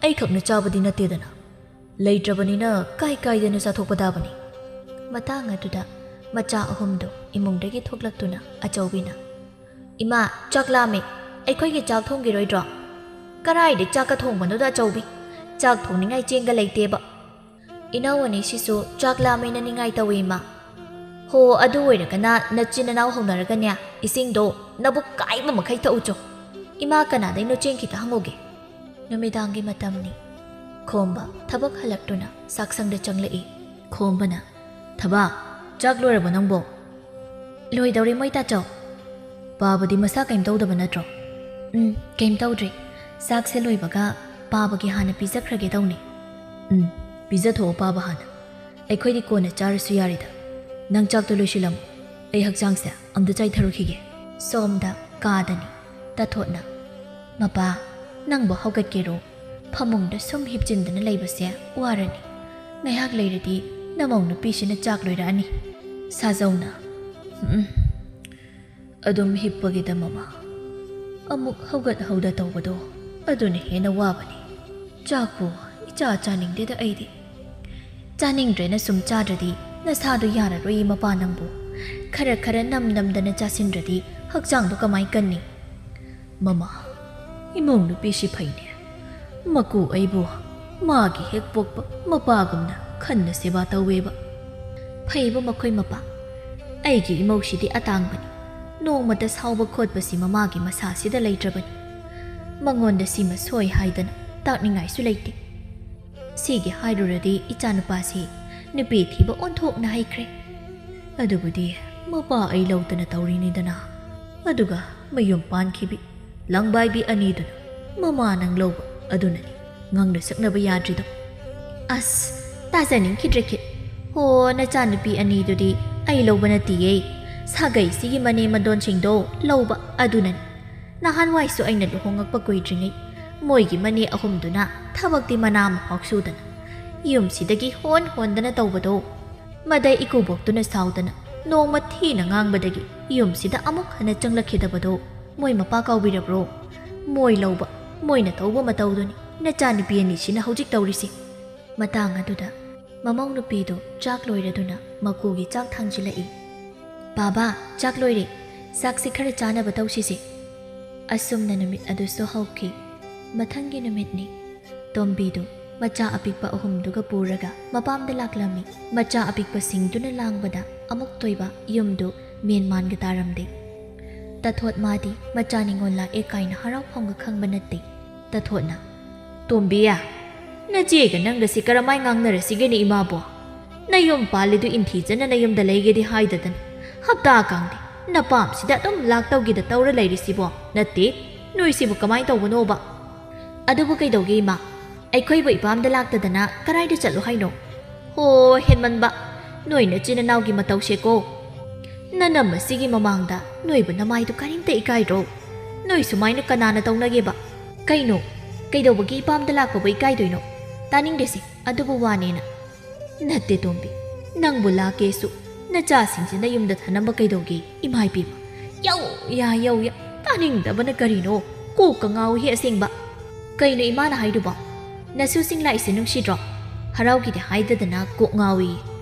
ꯑꯩꯈꯛꯅ ꯆꯥꯕꯗꯤ ꯅꯠꯇꯦꯗꯅ꯫ ꯂꯩꯇ꯭ꯔꯕꯅꯤꯅ ꯀꯥꯏ ꯀꯥꯏꯗꯅ ꯆꯥꯊꯣꯛꯄ ꯇꯥꯕꯅꯤ꯫ ꯃꯇꯥꯡ ꯑꯗꯨꯗ ꯃꯆꯥ ꯑꯍꯨꯝꯗꯨ ꯏꯃꯨꯡꯗꯒꯤ ꯊꯣꯛꯂꯛꯇꯨꯅ ꯑꯆꯧꯕꯤꯅ, "ꯏꯃꯥ, ꯆꯥꯛ ꯂꯥꯝꯃꯦ, ꯑꯩꯈꯣꯏꯒꯤ ꯆꯥꯛ ꯊꯣꯡꯈꯤꯔꯣꯏꯗ꯭ꯔꯣ?" "ꯀꯔꯥꯏꯗ ꯆꯥꯛꯀ ꯊꯣꯡꯕꯅꯣꯗ ꯑꯆꯧꯕꯤ, ꯆꯥꯛ ꯊꯣꯡꯅꯤꯡꯉꯥꯏ ꯆꯦꯡꯒ ꯂꯩꯇꯦꯕ꯫ ꯏꯅꯥꯎ ꯑꯅꯤꯁꯤꯁꯨ ꯆꯥꯛ ꯂꯥꯝꯃꯦꯅ ꯅꯤꯡꯉꯥꯏ ꯇꯧꯋꯦ ꯏꯃꯥ꯫ ꯍꯣ, ꯑꯗꯨ ꯑꯣꯏꯔꯒꯅ ꯅꯆꯤꯟ ꯅꯅꯥꯎ ꯍꯧꯅꯔꯒꯅꯦ, ꯏꯁꯤꯡꯗꯣ ꯅꯕꯨꯛ ꯀꯥꯏꯕ ꯃꯈꯩ ꯊꯛꯎꯆꯣ꯫ ꯏꯃꯥ ꯀꯅꯥꯗꯩꯅꯣ ꯆꯦꯡ ꯈꯤꯇ ꯍꯪꯉꯨꯒꯦ꯫" ꯅꯨꯃꯤꯗꯥꯡꯒꯤ ꯃꯇꯝꯅꯤ꯫ ꯈꯣꯝꯕ ꯊꯕꯛ ꯍꯜꯂꯛꯇꯨꯅ ꯆꯥꯛꯁꯪꯗ ꯆꯪꯂꯛꯏ꯫ ꯈꯣꯝꯕꯅ, "ꯊꯕꯥ, ꯆꯥꯛ ꯂꯣꯏꯔꯕꯣ ꯅꯪꯕꯣ?" "ꯂꯣꯏꯗꯧꯔꯦ ꯃꯣꯏ ꯇꯥꯆꯧ꯫" "ꯄꯥꯕꯗꯤ ꯃꯁꯥ ꯀꯩꯝ ꯇꯧꯗꯕ ꯅꯠꯇ꯭ꯔꯣ?" "ꯎꯝ, ꯀꯩꯝ ꯇꯧꯗ꯭ꯔꯤ꯫ ꯆꯥꯛꯁꯦ ꯂꯣꯏꯕꯒ ꯄꯥꯕꯒꯤ ꯍꯥꯟꯅ ꯄꯤꯖꯈ꯭ꯔꯒꯦ ꯇꯧꯅꯤ꯫" "ꯎꯝ, ꯄꯤꯖꯊꯣꯛꯑꯣ ꯄꯥꯕ ꯍꯥꯟꯅ꯫ ꯑꯩꯈꯣꯏꯗꯤ ꯀꯣꯟꯅ ꯆꯥꯔꯁꯨ ꯌꯥꯔꯦꯗ꯫ ꯅꯪ ꯆꯥꯛꯇꯣ ꯂꯣꯏꯁꯤꯜꯂꯝꯃꯨ꯫ ꯑꯩ ꯍꯛꯆꯥꯡꯁꯦ ꯑꯝꯇ ꯆꯥꯏꯊꯔꯨꯈꯤꯒꯦ꯫" ꯁꯣꯝꯗ ꯀꯥꯗꯅꯤ꯫ ꯇꯥꯊꯣꯠꯅ, "ꯃꯄꯥ, ꯅꯪꯕꯨ ꯍꯧꯒꯠꯀꯦꯔꯣ? ꯐꯃꯨꯡꯗ ꯁꯨꯝ ꯍꯤꯞꯆꯤꯟꯗꯅ ꯂꯩꯕꯁꯦ ꯋꯥꯔꯅꯤ꯫ ꯉꯥꯏꯍꯥꯛ ꯂꯩꯔꯗꯤ ꯅꯃꯧ ꯅꯨꯄꯤꯁꯤꯅ ꯆꯥꯛ ꯂꯣꯏꯔꯛꯑꯅꯤ꯫" ꯁꯥꯖꯧꯅ, "ꯎꯝ, ꯑꯗꯨꯝ ꯍꯤꯞꯄꯒꯦꯗ ꯃꯃꯥ꯫ ꯑꯃꯨꯛ ꯍꯧꯒꯠꯍꯧꯗ ꯇꯧꯕꯗꯣ ꯑꯗꯨꯅ ꯍꯦꯟꯅ ꯋꯥꯕꯅꯤ꯫ ꯆꯥꯛꯄꯨ ꯏꯆꯥ ꯆꯥꯅꯤꯡꯗꯦꯗ ꯑꯩꯗꯤ꯫" "ꯆꯥꯅꯤꯡꯗ꯭ꯔꯦꯅ ꯁꯨꯝ ꯆꯥꯗ꯭ꯔꯗꯤ ꯅꯁꯥꯗꯣ ꯌꯥꯔꯔꯣꯏꯌꯦ ꯃꯄꯥ ꯅꯪꯕꯨ꯫ ꯈꯔ ꯈꯔ ꯅꯝ ꯅꯝꯗꯅ ꯆꯥꯁꯤꯟꯗ꯭ꯔꯗꯤ ꯍꯛꯆꯥꯡꯗꯣ ꯀꯃꯥꯏ ꯀꯟꯅꯤ? ꯃꯃꯥ, ꯏꯃꯧ ꯅꯨꯄꯤꯁꯤ ꯐꯩꯅꯦ꯫ ꯃꯀꯨ ꯑꯩꯕꯨ ꯃꯥꯒꯤ ꯍꯦꯛ ꯄꯣꯛꯄ ꯃꯄꯥꯒꯨꯝꯅ ꯈꯟꯅ ꯁꯦꯕꯥ ꯇꯧꯋꯦꯕ꯫ ꯐꯩꯕ ꯃꯈꯣꯏ ꯃꯄꯥ꯫ ꯑꯩꯒꯤ ꯏꯃꯧꯁꯤꯗꯤ ꯑꯇꯥꯡꯕꯅꯤ꯫ ꯅꯣꯡꯃꯇ ꯁꯥꯎꯕ ꯈꯣꯠꯄꯁꯤ ꯃꯃꯥꯒꯤ ꯃꯁꯥꯁꯤꯗ ꯂꯩꯇ꯭ꯔꯕꯅꯤ꯫ ꯃꯉꯣꯟꯗ ꯁꯤꯃ ꯁꯣꯏ ꯍꯥꯏꯗꯅ ꯇꯥꯛꯅꯤꯡꯉꯥꯏꯁꯨ ꯂꯩꯇꯦ꯫ ꯁꯤꯒꯤ ꯍꯥꯏꯔꯨꯔꯗꯤ ꯏꯆꯥꯅꯨꯄꯥꯁꯤ ꯅꯨꯄꯤ ꯊꯤꯕ ꯑꯣꯟꯊꯣꯛꯅ ꯍꯩꯈ꯭ꯔꯦ꯫ ꯑꯗꯨꯕꯨꯗꯤ ꯃꯄꯥ ꯑꯩ ꯂꯧꯗꯅ ꯇꯧꯔꯤꯅꯤꯗꯅ꯫ ꯑꯗꯨꯒ ꯃꯌꯨꯝ ꯄꯥꯟꯈꯤꯕꯤ ꯂꯪꯕꯥꯏꯕꯤ ꯑꯅꯤꯗꯨꯅ ꯃꯃꯥ ꯅꯪ ꯂꯧꯕ ꯑꯗꯨꯅꯅꯤ ꯉꯥꯡꯅ ꯁꯛꯅꯕ ꯌꯥꯗ꯭ꯔꯤꯗꯣ꯫ ꯑꯁ, ꯇꯥꯖꯅꯤꯡꯈꯤꯗ꯭ꯔꯦ ꯈꯤꯠ꯫ ꯍꯣ, ꯅꯆꯥꯅꯨꯄꯤ ꯑꯅꯤꯗꯨꯗꯤ ꯑꯩ ꯂꯧꯕ ꯅꯠꯇꯤꯌꯦ꯫ ꯁꯥꯒꯩꯁꯤꯒꯤ ꯃꯅꯦ ꯃꯗꯣꯟꯁꯤꯡꯗꯣ ꯂꯧꯕ ꯑꯗꯨꯅꯅꯤ꯫ ꯅꯍꯥꯟꯋꯥꯏꯁꯨ ꯑꯩꯅ ꯂꯨꯍꯣꯡꯉꯛꯄ ꯀꯨꯏꯗ꯭ꯔꯤꯉꯩ ꯃꯣꯏꯒꯤ ꯃꯅꯦ ꯑꯍꯨꯝꯗꯨꯅ ꯊꯕꯛꯇꯤ ꯃꯅꯥ ꯃꯍꯥꯎ ꯁꯨꯗꯅ ꯌꯨꯝꯁꯤꯗꯒꯤ ꯍꯣꯟ ꯍꯣꯟꯗꯅ ꯇꯧꯕꯗꯣ, ꯃꯗꯩ ꯏꯀꯨꯕꯣꯛꯇꯨꯅ ꯁꯥꯎꯗꯅ ꯅꯣꯡꯃ ꯊꯤꯅ ꯉꯥꯡꯕꯗꯒꯤ ꯌꯨꯝꯁꯤꯗ ꯑꯃꯨꯛ ꯍꯟꯅ ꯆꯪꯂꯛꯈꯤꯗꯕꯗꯣ ꯃꯣꯏ ꯃꯄꯥ ꯀꯥꯎꯕꯤꯔꯕ꯭ꯔꯣ? ꯃꯣꯏ ꯂꯧꯕ, ꯃꯣꯏꯅ ꯇꯧꯕ ꯃꯇꯧꯗꯨꯅꯤ ꯅꯆꯥꯅꯨꯄꯤ ꯑꯅꯤꯁꯤꯅ ꯍꯧꯖꯤꯛ ꯇꯧꯔꯤꯁꯤ꯫ ꯃꯇꯥꯡ ꯑꯗꯨꯗ ꯃꯃꯧ ꯅꯨꯄꯤꯗꯨ ꯆꯥꯛ ꯂꯣꯏꯔꯗꯨꯅ ꯃꯀꯨꯒꯤ ꯆꯥꯛ ꯊꯥꯡꯖꯤꯜꯂꯛꯏ꯫ "ꯕꯥꯕꯥ, ꯆꯥꯛ ꯂꯣꯏꯔꯦ꯫ ꯆꯥꯛꯁꯤ ꯈꯔ ꯆꯥꯅꯕ ꯇꯧꯁꯤꯁꯦ꯫" ꯑꯁꯨꯝꯅ ꯅꯨꯃꯤꯠ ꯑꯗꯨꯁꯨ ꯍꯧꯈꯤ꯫ ꯃꯊꯪꯒꯤ ꯅꯨꯃꯤꯠꯅꯤ꯫ ꯇꯣꯝꯕꯤꯗꯨ ꯃꯆꯥ ꯑꯄꯤꯛꯄ ꯑꯍꯨꯝꯗꯨꯒ ꯄꯨꯔꯒ ꯃꯄꯥꯝꯗ ꯂꯥꯛꯂꯝꯃꯤ꯫ ꯃꯆꯥ ꯑꯄꯤꯛꯄꯁꯤꯡꯗꯨꯅ ꯂꯥꯡꯕꯗ ꯑꯃꯨꯛ ꯇꯣꯏꯕ ꯌꯨꯝꯗꯨ ꯃꯦꯟ ꯃꯥꯟꯒ ꯇꯥꯔꯝꯗꯦ꯫ ꯇꯊꯣꯠ ꯃꯥꯗꯤ ꯃꯆꯥ ꯅꯤꯉꯣꯜ ꯂꯥꯛꯑꯦ ꯀꯥꯏꯅ ꯍꯔꯥꯎ ꯐꯣꯡꯒ ꯈꯪꯕ ꯅꯠꯇꯦ꯫ ꯇꯊꯣꯠꯅ, "ꯇꯣꯝꯕꯤꯌꯥ, ꯅꯆꯦꯒ ꯅꯪꯒꯁꯤ ꯀꯔꯝꯍꯥꯏ ꯉꯥꯡꯅꯔꯁꯤꯒꯦꯅꯦ ꯏꯃꯥꯕꯣ? ꯅꯌꯨꯝ ꯄꯥꯜꯂꯤꯗꯨ ꯏꯟꯊꯤꯖꯅ ꯅꯌꯨꯝꯗ ꯂꯩꯒꯦꯗꯤ ꯍꯥꯏꯗꯗꯅ ꯍꯞꯇꯥ ꯀꯥꯡꯗꯤ ꯅꯄꯥꯝꯁꯤꯗ ꯑꯗꯨꯝ ꯂꯥꯛꯇꯧꯒꯤꯗ ꯇꯧꯔ ꯂꯩꯔꯤꯁꯤꯕꯣ? ꯅꯠꯇꯦ, ꯅꯣꯏꯁꯤꯕꯨ ꯀꯃꯥꯏ ꯇꯧꯕꯅꯣꯕ?" "ꯑꯗꯨꯕꯨ ꯀꯩꯗꯧꯒꯦ ꯏꯃꯥ? ꯑꯩꯈꯣꯏꯕꯨ ꯏꯄꯥꯝꯗ ꯂꯥꯛꯇꯗꯅ ꯀꯗꯥꯏꯗ ꯆꯠꯂꯨ ꯍꯥꯏꯅꯣ?" "ꯍꯣ, ꯍꯦꯟꯃꯟꯕ! ꯅꯣꯏ ꯅꯆꯤꯟ ꯅꯅꯥꯎꯒꯤ ꯃꯇꯧꯁꯦꯀꯣ꯫ ꯅꯅꯝ ꯑꯁꯤꯒꯤ ꯃꯃꯥꯡꯗ ꯅꯣꯏꯕꯨ ꯅꯃꯥꯏꯗꯨ ꯀꯔꯤꯝꯇ ꯏꯀꯥꯏꯗ꯭ꯔꯣ? ꯅꯣꯏ ꯁꯨꯃꯥꯏꯅ ꯀꯅꯥꯅ ꯇꯧꯅꯒꯦꯕ? ꯀꯩꯅꯣ? ꯀꯩꯗꯧꯕꯒꯤ ꯏꯄꯥꯝꯗ ꯂꯥꯛꯄꯕꯨ ꯏꯀꯥꯏꯗꯣꯏꯅꯣ? ꯇꯥꯅꯤꯡꯗꯦꯁꯦ, ꯑꯗꯨꯕꯨ ꯋꯥꯅꯦꯅ꯫" "ꯅꯠꯇꯦ ꯇꯣꯝꯕꯤ, ꯅꯪꯕꯨ ꯂꯥꯛꯀꯦꯁꯨ ꯅꯆꯥꯁꯤꯡꯁꯤ ꯅꯌꯨꯝꯗ ꯊꯅꯝꯕ ꯀꯩꯗꯧꯒꯦ? ꯏꯃꯥ ꯏꯕꯦꯝꯃ, ꯌꯧ ꯌꯥ ꯌꯧ ꯌꯥ, ꯇꯥꯅꯤꯡꯗꯕꯅ ꯀꯔꯤꯅꯣ? ꯀꯣꯛꯀ ꯉꯥꯎꯏꯍꯦ ꯑꯁꯦꯡꯕ꯫" "ꯀꯩꯅꯣ ꯏꯃꯥꯅ ꯍꯥꯏꯗꯨꯕꯣ? ꯅꯁꯨꯁꯤꯡ ꯂꯥꯛꯏꯁꯦ ꯅꯨꯡꯁꯤꯗ꯭ꯔꯣ? ꯍꯔꯥꯎꯒꯤꯗꯤ ꯍꯥꯏꯗꯗꯅ ꯀꯣꯛ ꯉꯥꯎꯏ꯫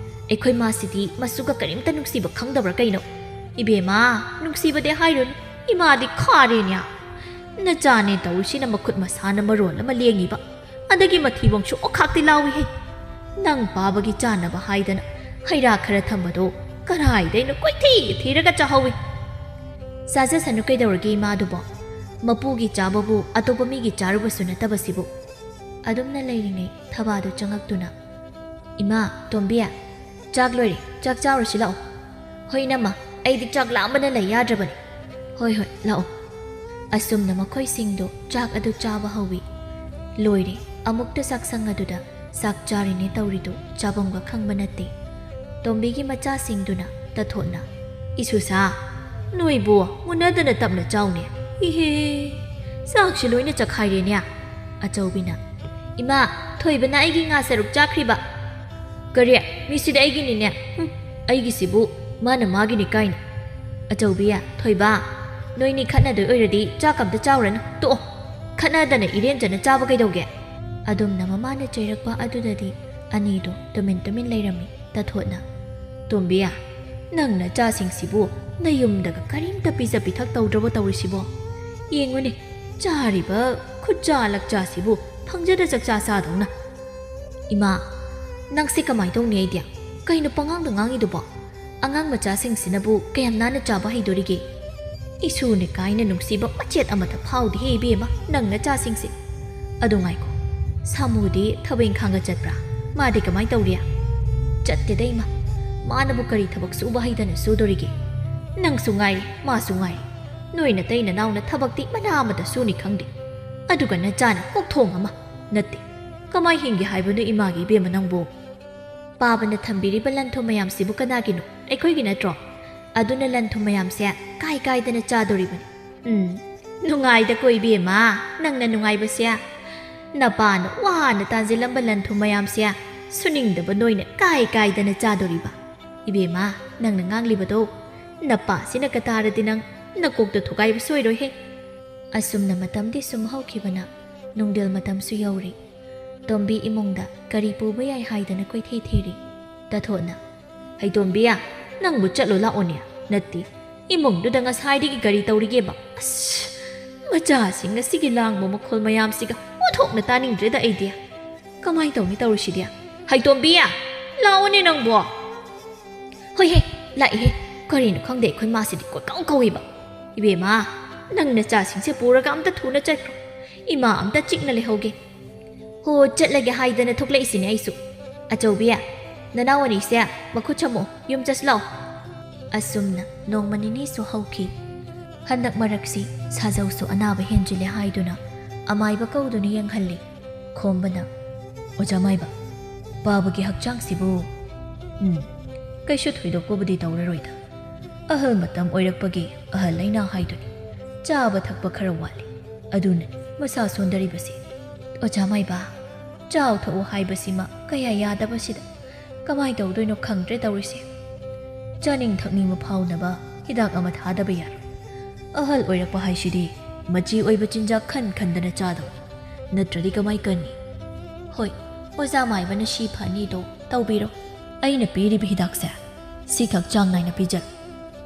ꯑꯩꯈꯣꯏ ꯃꯥꯁꯤꯗꯤ ꯃꯁꯨꯒ ꯀꯔꯤꯝꯇ ꯅꯨꯡꯁꯤꯕ ꯈꯪꯗꯕ꯭ꯔꯥ ꯀꯩꯅꯣ? ꯏꯕꯦꯝꯃ, ꯅꯨꯡꯁꯤꯕꯗꯤ ꯍꯥꯏꯔꯨꯅꯨ, ꯏꯃꯥꯗꯤ ꯈꯥꯔꯦꯅꯦ꯫ ꯅꯆꯥꯅꯦ ꯇꯧꯔꯤꯁꯤꯅ ꯃꯈꯨꯠ ꯃꯁꯥꯅ ꯃꯔꯣꯜ ꯑꯃ ꯂꯦꯡꯉꯤꯕ, ꯑꯗꯒꯤ ꯃꯊꯤꯕꯣꯡꯁꯨ ꯑꯣꯈꯥꯛꯇꯤ ꯂꯥꯎꯏꯍꯦ꯫ ꯅꯪ ꯄꯥꯕꯒꯤ ꯆꯥꯅꯕ ꯍꯥꯏꯗꯅ ꯍꯩ ꯔꯥ ꯈꯔ ꯊꯝꯕꯗꯣ ꯀꯔꯥꯏꯗꯩꯅꯣ ꯀꯣꯏꯊꯤ ꯊꯤꯔꯒ ꯆꯥꯍꯧꯏ꯫ ꯆꯥꯖꯁꯅꯨ ꯀꯩꯗꯧꯔꯒꯦ ꯏꯃꯥꯗꯨꯕꯣ? ꯃꯄꯨꯒꯤ ꯆꯥꯕꯕꯨ ꯑꯇꯣꯞꯄ ꯃꯤꯒꯤ ꯆꯥꯔꯨꯕꯁꯨ ꯅꯠꯇꯕꯁꯤꯕꯨ꯫ ꯑꯗꯨꯝꯅ ꯂꯩꯔꯤꯉꯩ ꯊꯕꯥꯗꯨ ꯆꯪꯉꯛꯇꯨꯅ, "ꯏꯃꯥ, ꯇꯣꯝꯕꯤ, ꯆꯥꯛ ꯂꯣꯏꯔꯦ, ꯆꯥꯛ ꯆꯥꯎꯔꯁꯤ ꯂꯥꯛꯑꯣ꯫" "ꯍꯣꯏ ꯏꯅꯝꯃ, ꯑꯩꯗꯤ ꯆꯥꯛ ꯂꯥꯝꯕꯅ ꯂꯩ ꯌꯥꯗ꯭ꯔꯕꯅꯤ꯫" "ꯍꯣꯏ ꯍꯣꯏ, ꯂꯥꯛꯑꯣ꯫" ꯑꯁꯨꯝꯅ ꯃꯈꯣꯏꯁꯤꯡꯗꯣ ꯆꯥꯛ ꯑꯗꯨ ꯆꯥꯕ ꯍꯧꯏ꯫ ꯂꯣꯏꯔꯦ, ꯑꯃꯨꯛꯇ ꯆꯥꯛꯁꯪ ꯑꯗꯨꯗ ꯆꯥꯛ ꯆꯥꯔꯤꯅꯦ ꯇꯧꯔꯤꯗꯨ ꯆꯥꯐꯝꯒ ꯈꯪꯕ ꯅꯠꯇꯦ꯫ ꯇꯣꯝꯕꯤꯒꯤ ꯃꯆꯥꯁꯤꯡꯗꯨꯅ ꯇꯊꯣꯠꯅ, "ꯏꯁꯨꯁꯥ, ꯅꯣꯏꯕꯨ ꯃꯨꯟꯅꯗꯅ ꯇꯞꯅ ꯆꯥꯎꯅꯦ꯫ ꯏꯍꯦ, ꯆꯥꯛꯁꯤ ꯂꯣꯏꯅ ꯆꯈꯥꯏꯔꯦꯅꯦ꯫" ꯑꯆꯧꯕꯤꯅ, "ꯏꯃꯥ, ꯊꯣꯏꯕꯅ ꯑꯩꯒꯤ ꯉꯥ ꯁꯔꯨꯛ ꯆꯥꯈ꯭ꯔꯤꯕ꯫" "ꯀꯔꯤ? ꯃꯤꯁꯤꯗꯤ ꯑꯩꯒꯤꯅꯤꯅꯦ꯫ ꯍꯨꯝ, ꯑꯩꯒꯤꯁꯤꯕꯨ ꯃꯥꯅ ꯃꯥꯒꯤꯅꯤ ꯀꯥꯏꯅ꯫" ꯑꯆꯧꯕꯤ, "ꯊꯣꯏꯕ, ꯅꯣꯏꯅꯤ ꯈꯠꯅꯗꯣꯏ ꯑꯣꯏꯔꯗꯤ ꯆꯥꯛ ꯑꯝꯇ ꯆꯥꯎꯔꯅꯨ, ꯇꯣꯛꯑꯣ꯫ ꯈꯠꯅꯗꯅ ꯏꯔꯦꯟꯖꯅ ꯆꯥꯕ ꯀꯩꯗꯧꯒꯦ?" ꯑꯗꯨꯝꯅ ꯃꯃꯥꯅ ꯆꯩꯔꯛꯄ ꯑꯗꯨꯗꯗꯤ ꯑꯅꯤꯗꯣ ꯇꯨꯃꯤꯟ ꯇꯨꯃꯤꯟ ꯂꯩꯔꯝꯃꯤ꯫ ꯇꯊꯣꯠꯅ, "ꯇꯣꯝꯕꯤ, ꯅꯪ ꯅꯆꯥꯁꯤꯡꯁꯤꯕꯨ ꯅꯌꯨꯝꯗꯒ ꯀꯔꯤꯝꯇ ꯄꯤꯖ ꯄꯤꯊꯛ ꯇꯧꯗ꯭ꯔꯕꯣ ꯇꯧꯔꯤꯁꯤꯕꯣ? ꯌꯦꯡꯉꯨꯅꯦ, ꯆꯥꯔꯤꯕ ꯈꯨꯠꯆꯥ ꯂꯛꯆꯥꯁꯤꯕꯨ ꯐꯪꯖꯗ ꯆꯥꯛꯆꯥ ꯆꯥꯗꯧꯅ꯫" "ꯏꯃꯥ, ꯅꯪꯁꯦ ꯀꯃꯥꯏ ꯇꯧꯅꯤ ꯑꯩꯗꯤ? ꯀꯩꯅꯣ ꯄꯉꯥꯡꯗ ꯉꯥꯡꯉꯤꯗꯨꯕꯣ? ꯑꯉꯥꯡ ꯃꯆꯥꯁꯤꯡꯁꯤꯅꯕꯨ ꯀꯌꯥꯝ ꯅꯥꯟꯅ ꯆꯥꯕ ꯍꯩꯗꯣꯔꯤꯒꯦ? ꯏꯁꯨꯅꯦ ꯀꯥꯏꯅ ꯅꯨꯡꯁꯤꯕ ꯃꯆꯦꯠ ꯑꯃꯠꯇ ꯐꯥꯎꯗꯦꯍꯦ ꯏꯕꯦꯝꯃ, ꯅꯪ ꯅꯆꯥꯁꯤꯡꯁꯦ꯫ ꯑꯗꯨ ꯉꯥꯏꯈꯣ, ꯁꯥꯃꯨꯗꯤ ꯊꯕꯛ ꯏꯪꯈꯥꯡꯒ ꯆꯠꯄ꯭ꯔꯥ? ꯃꯥꯗꯤ ꯀꯃꯥꯏ ꯇꯧꯔꯤ?" "ꯆꯠꯇꯦꯗ ꯏꯃꯥ, ꯃꯥꯅꯕꯨ ꯀꯔꯤ ꯊꯕꯛ ꯁꯨꯕ ꯍꯩꯗꯅ ꯁꯨꯗꯣꯔꯤꯒꯦ? ꯅꯪꯁꯨ ꯉꯥꯏꯔꯦ, ꯃꯥꯁꯨ ꯉꯥꯏꯔꯦ꯫ ꯅꯣꯏ ꯅꯇꯩ ꯅꯅꯥꯎꯅ ꯊꯕꯛꯇꯤ ꯃꯅꯥ ꯑꯃꯠꯇ ꯁꯨꯅꯤ ꯈꯪꯗꯦ꯫ ꯑꯗꯨꯒ ꯅꯆꯥꯅ ꯀꯣꯛꯊꯣꯡ ꯑꯃ ꯅꯠꯇꯦ꯫ ꯀꯃꯥꯏ ꯍꯤꯡꯒꯦ ꯍꯥꯏꯕꯅꯣ ꯏꯃꯥꯒꯤ ꯏꯕꯦꯝꯃ ꯅꯪꯕꯨ?" ꯄꯥꯕꯅ ꯊꯝꯕꯤꯔꯤꯕ ꯂꯟ ꯊꯨꯝ ꯃꯌꯥꯝꯁꯤꯕꯨ ꯀꯅꯥꯒꯤꯅꯣ? ꯑꯩꯈꯣꯏꯒꯤ ꯅꯠꯇ꯭ꯔꯣ? ꯑꯗꯨꯅ ꯂꯟ ꯊꯨꯝ ꯃꯌꯥꯝꯁꯦ ꯀꯥꯏ ꯀꯥꯏꯗꯅ ꯆꯥꯗꯣꯔꯤꯕꯅꯤ꯫ ꯎꯝ, ꯅꯨꯡꯉꯥꯏꯗꯀꯣ ꯏꯕꯦꯝꯃ, ꯅꯪꯅ ꯅꯨꯡꯉꯥꯏꯕꯁꯦ꯫ ꯅꯄꯥꯅ ꯋꯥꯅ ꯇꯥꯟꯁꯤꯜꯂꯝꯕ ꯂꯟ ꯊꯨꯝ ꯃꯌꯥꯝꯁꯦ ꯁꯨꯅꯤꯡꯗꯕ ꯅꯣꯏꯅ ꯀꯥꯏ ꯀꯥꯏꯗꯅ ꯆꯥꯗꯣꯔꯤꯕ? ꯏꯕꯦꯝꯃ, ꯅꯪꯅ ꯉꯥꯡꯂꯤꯕꯗꯣ ꯅꯄꯥꯁꯤꯅ ꯀꯇꯥꯔꯗꯤ ꯅꯪ ꯅꯀꯣꯛꯇ ꯊꯨꯒꯥꯏꯕ ꯁꯣꯏꯔꯣꯏꯍꯦ꯫ ꯑꯁꯨꯝꯅ ꯃꯇꯝꯗꯤ ꯁꯨꯝ ꯍꯧꯈꯤꯕꯅ ꯅꯨꯡꯗꯤꯜ ꯃꯇꯝꯁꯨ ꯌꯧꯔꯦ꯫ ꯇꯣꯝꯕꯤ ꯏꯃꯨꯡꯗ ꯀꯔꯤ ꯄꯨꯕ ꯌꯥꯏ ꯍꯥꯏꯗꯅ ꯀꯣꯏꯊꯤ ꯊꯤꯔꯤ꯫ ꯇꯥꯊꯣꯠꯅ, "ꯍꯩꯇꯣꯝꯕꯤ, ꯅꯪꯕꯨ ꯆꯠꯂꯣ ꯂꯥꯛꯑꯣꯅꯦ꯫ ꯅꯠꯇꯦ, ꯏꯃꯨꯡꯗꯨꯗ ꯉꯁꯥꯏꯗꯒꯤ ꯀꯔꯤ ꯇꯧꯔꯤꯒꯦꯕ? ꯑꯁ, ꯃꯆꯥꯁꯤꯡ ꯑꯁꯤꯒꯤ ꯂꯥꯡꯕ ꯃꯈꯣꯜ ꯃꯌꯥꯝꯁꯤꯒ ꯑꯣꯟꯊꯣꯛꯅ ꯇꯥꯅꯤꯡꯗ꯭ꯔꯦꯗ ꯑꯩꯗꯤ꯫ ꯀꯃꯥꯏ ꯇꯧꯅꯤ ꯇꯧꯔꯤꯁꯤꯗꯤ? ꯍꯩꯇꯣꯝꯕꯤ, ꯂꯥꯛꯑꯣꯅꯦ ꯅꯪꯕꯣ!" "ꯍꯣꯏꯍꯦ, ꯂꯥꯛꯏꯍꯦ꯫ ꯀꯔꯤꯅꯣ ꯈꯪꯗꯦ, ꯑꯩꯈꯣꯏ ꯃꯥꯁꯤꯗꯤ ꯀꯣꯏꯀꯧ ꯀꯧꯏꯕ꯫ ꯏꯕꯦꯝꯃ, ꯅꯪ ꯅꯆꯥꯁꯤꯡꯁꯦ ꯄꯨꯔꯒ ꯑꯝꯇ ꯊꯨꯅ ꯆꯠꯈ꯭ꯔꯣ꯫ ꯏꯃꯥ ꯑꯝꯇ ꯆꯤꯛꯅ ꯂꯩꯍꯧꯒꯦ꯫ ꯍꯣ, ꯆꯠꯂꯒꯦ ꯍꯥꯏꯗꯅ ꯊꯣꯛꯂꯛꯏꯁꯤꯅꯦ ꯑꯩꯁꯨ꯫ ꯑꯆꯧꯕꯤ, ꯅꯅꯥꯎ ꯑꯅꯤꯁꯦ ꯃꯈꯨꯠ ꯁꯝꯃꯣ, ꯌꯨꯝ ꯆꯠꯁꯤ ꯂꯥꯛꯑꯣ꯫" ꯑꯁꯨꯝꯅ ꯅꯣꯡꯃ ꯅꯤꯅꯤꯁꯨ ꯍꯧꯈꯤ꯫ ꯍꯟꯗꯛ ꯃꯔꯛꯁꯤ ꯁꯥꯖꯧꯁꯨ ꯑꯅꯥꯕ ꯍꯦꯟꯖꯤꯜꯂꯦ ꯍꯥꯏꯗꯨꯅ ꯑꯃꯥꯏꯕ ꯀꯧꯗꯨꯅ ꯌꯦꯡꯍꯜꯂꯤ꯫ ꯈꯣꯝꯕꯅ, "ꯑꯣꯖꯥ ꯃꯥꯏꯕ, ꯄꯥꯕꯒꯤ ꯍꯛꯆꯥꯡꯁꯤꯕꯨ?" "ꯎꯝ, ꯀꯩꯁꯨ ꯊꯣꯏꯗꯣꯛꯄꯕꯨꯗꯤ ꯇꯧꯔꯔꯣꯏꯗ꯫ ꯑꯍꯜ ꯃꯇꯝ ꯑꯣꯏꯔꯛꯄꯒꯤ ꯑꯍꯜ ꯂꯩꯅꯥ ꯍꯥꯏꯗꯨꯅꯤ꯫ ꯆꯥꯕ ꯊꯛꯄ ꯈꯔ ꯋꯥꯠꯂꯤ, ꯑꯗꯨꯅꯅꯤ ꯃꯁꯥ ꯁꯣꯟꯊꯔꯤꯕꯁꯤ꯫ ꯑꯣꯖꯥ ꯃꯥꯏꯕ, ꯆꯥꯎ ꯊꯛꯎ ꯍꯥꯏꯕꯁꯤꯃ ꯀꯌꯥ ꯌꯥꯗꯕꯁꯤꯗ ꯀꯃꯥꯏ ꯇꯧꯗꯣꯏꯅꯣ ꯈꯪꯗ꯭ꯔꯦ ꯇꯧꯔꯤꯁꯦ꯫ ꯆꯥꯅꯤꯡ ꯊꯛꯅꯤꯡꯕ ꯐꯥꯎꯅꯕ ꯍꯤꯗꯥꯛ ꯑꯃ ꯊꯥꯗꯕ ꯌꯥꯔꯣꯏ꯫ ꯑꯍꯜ ꯑꯣꯏꯔꯛꯄ ꯍꯥꯏꯁꯤꯗꯤ ꯃꯆꯤ ꯑꯣꯏꯕ ꯆꯤꯟꯖꯥꯛ ꯈꯟ ꯈꯟꯗꯅ ꯆꯥꯗꯧꯅꯤ, ꯅꯠꯇ꯭ꯔꯗꯤ ꯀꯃꯥꯏ ꯀꯟꯅꯤ?" "ꯍꯣꯏ, ꯑꯣꯖꯥ ꯃꯥꯏꯕꯅ ꯁꯤ ꯐꯅꯤꯗꯣ ꯇꯧꯕꯤꯔꯣ꯫ ꯑꯩꯅ ꯄꯤꯔꯤꯕ ꯍꯤꯗꯥꯛꯁꯦ ꯁꯤꯈꯛ ꯆꯥꯡ ꯅꯥꯏꯅ ꯄꯤꯖꯔꯣ,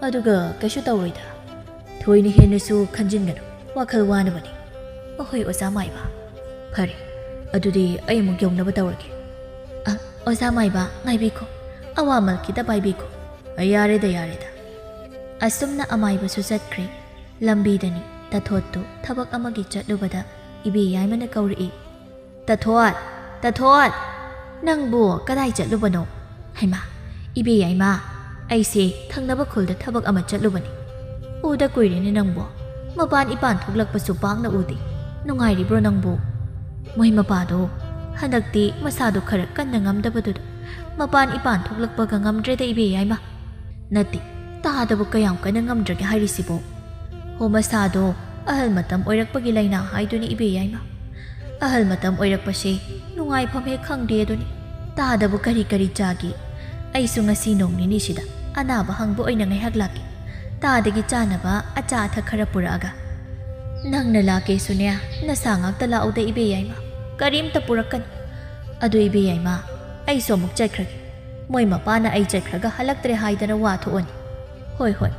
ꯑꯗꯨꯒ ꯀꯩꯁꯨ ꯇꯧꯔꯣꯏꯗ꯫ ꯊꯣꯏꯅ ꯍꯦꯟꯅꯁꯨ ꯈꯟꯖꯤꯟꯒꯅꯨ, ꯋꯥꯈꯜ ꯋꯥꯅꯕꯅꯤ꯫" "ꯑꯍꯣꯏ, ꯑꯣꯖꯥ ꯃꯥꯏꯕ꯫ ꯐꯔꯦ, ꯑꯗꯨꯗꯤ ꯑꯩ ꯑꯃꯨꯛ ꯌꯧꯅꯕ ꯇꯧꯔꯒꯦ꯫" "ꯑ, ꯑꯣꯖꯥ ꯃꯥꯏꯕ, ꯉꯥꯏꯕꯤꯈꯣ꯫ ꯑꯋꯥꯃꯜ ꯈꯤꯇ ꯄꯥꯏꯕꯤꯈꯣ꯫" "ꯑ, ꯌꯥꯔꯦꯗ, ꯌꯥꯔꯦꯗ꯫" ꯑꯁꯨꯝꯅ ꯑꯃꯥꯏꯕꯁꯨ ꯆꯠꯈ꯭ꯔꯦ꯫ ꯂꯝꯕꯤꯗꯅꯤ ꯇꯥꯊꯣꯠꯇꯨ ꯊꯕꯛ ꯑꯃꯒꯤ ꯆꯠꯂꯨꯕꯗ ꯏꯕꯦ ꯌꯥꯏꯃꯅ ꯀꯧꯔꯛꯏ꯫ "ꯇꯥꯊꯣꯠ, ꯇꯥꯊꯣꯠ, ꯅꯪꯕꯨ ꯀꯗꯥꯏ ꯆꯠꯂꯨꯕꯅꯣ?" "ꯍꯩꯃꯥ, ꯏꯕꯦ ꯌꯥꯏꯃ, ꯑꯩꯁꯦ ꯊꯪꯅꯕ ꯈꯨꯜꯗ ꯊꯕꯛ ꯑꯃ ꯆꯠꯂꯨꯕꯅꯤ꯫ ꯎꯗ ꯀꯨꯏꯔꯦꯅꯦ ꯅꯪꯕꯨ꯫ ꯃꯄꯥꯟ ꯏꯄꯥꯟ ꯊꯣꯛꯂꯛꯄꯁꯨ ꯄꯥꯛꯅ ꯎꯗꯦ꯫ ꯅꯨꯡꯉꯥꯏꯔꯤꯕ꯭ꯔꯣ ꯅꯪꯕꯨ?" "ꯃꯣꯏ ꯃꯄꯥꯗꯣ ꯍꯟꯗꯛꯇꯤ ꯃꯁꯥꯗꯣ ꯈꯔ ꯀꯟꯅ ꯉꯝꯗꯕꯗꯨꯗ ꯃꯄꯥꯟ ꯏꯄꯥꯟ ꯊꯣꯛꯂꯛꯄꯒ ꯉꯝꯗ꯭ꯔꯦꯗ ꯏꯕꯦ ꯌꯥꯏꯃ꯫" "ꯅꯠꯇꯦ, ꯇꯥꯗꯕ ꯀꯌꯥꯝ ꯀꯟꯅ ꯉꯝꯗ꯭ꯔꯒꯦ ꯍꯥꯏꯔꯤꯁꯤꯕꯣ?" "ꯍꯣ, ꯃꯁꯥꯗꯣ ꯑꯍꯜ ꯃꯇꯝ ꯑꯣꯏꯔꯛꯄꯒꯤ ꯂꯥꯏꯅꯥ ꯍꯥꯏꯗꯨꯅꯤ ꯏꯕꯦ ꯌꯥꯏꯃ꯫ ꯑꯍꯜ ꯃꯇꯝ ꯑꯣꯏꯔꯛꯄꯁꯦ ꯅꯨꯡꯉꯥꯏꯐꯝ ꯍꯦꯛ ꯈꯪꯗꯦ ꯑꯗꯨꯅꯤ꯫ ꯇꯥꯗꯕꯨ ꯀꯔꯤ ꯀꯔꯤ ꯆꯥꯒꯦ? ꯑꯩꯁꯨ ꯉꯁꯤ ꯅꯣꯡ ꯅꯤꯅꯤꯁꯤꯗ ꯑꯅꯥꯕ ꯍꯪꯕ ꯑꯣꯏꯅ ꯉꯥꯏꯍꯥꯛ ꯂꯥꯛꯀꯦ꯫ ꯇꯥꯗꯒꯤ ꯆꯥꯅꯕ ꯑꯆꯥ ꯑꯊꯛ ꯈꯔ ꯄꯨꯔꯛꯑꯒ꯫" "ꯅꯪꯅ ꯂꯥꯛꯀꯦꯁꯨꯅꯦ, ꯅꯁꯥ ꯉꯥꯛꯇ ꯂꯥꯛꯎꯗ ꯏꯕꯦ ꯌꯥꯏꯃ꯫ ꯀꯔꯤꯝꯇ ꯄꯨꯔꯛꯀꯅꯨ꯫ ꯑꯗꯨ ꯏꯕꯦ ꯌꯥꯏꯃ, ꯑꯩꯁꯨ ꯑꯃꯨꯛ ꯆꯠꯈ꯭ꯔꯒꯦ꯫ ꯃꯣꯏ ꯃꯄꯥꯅ ꯑꯩ ꯆꯠꯈ꯭ꯔꯒ ꯍꯜꯂꯛꯇ꯭ꯔꯦ ꯍꯥꯏꯗꯅ ꯋꯥ ꯊꯣꯛꯑꯅꯤ꯫ ꯍꯣꯏ, ꯍꯣꯏ꯫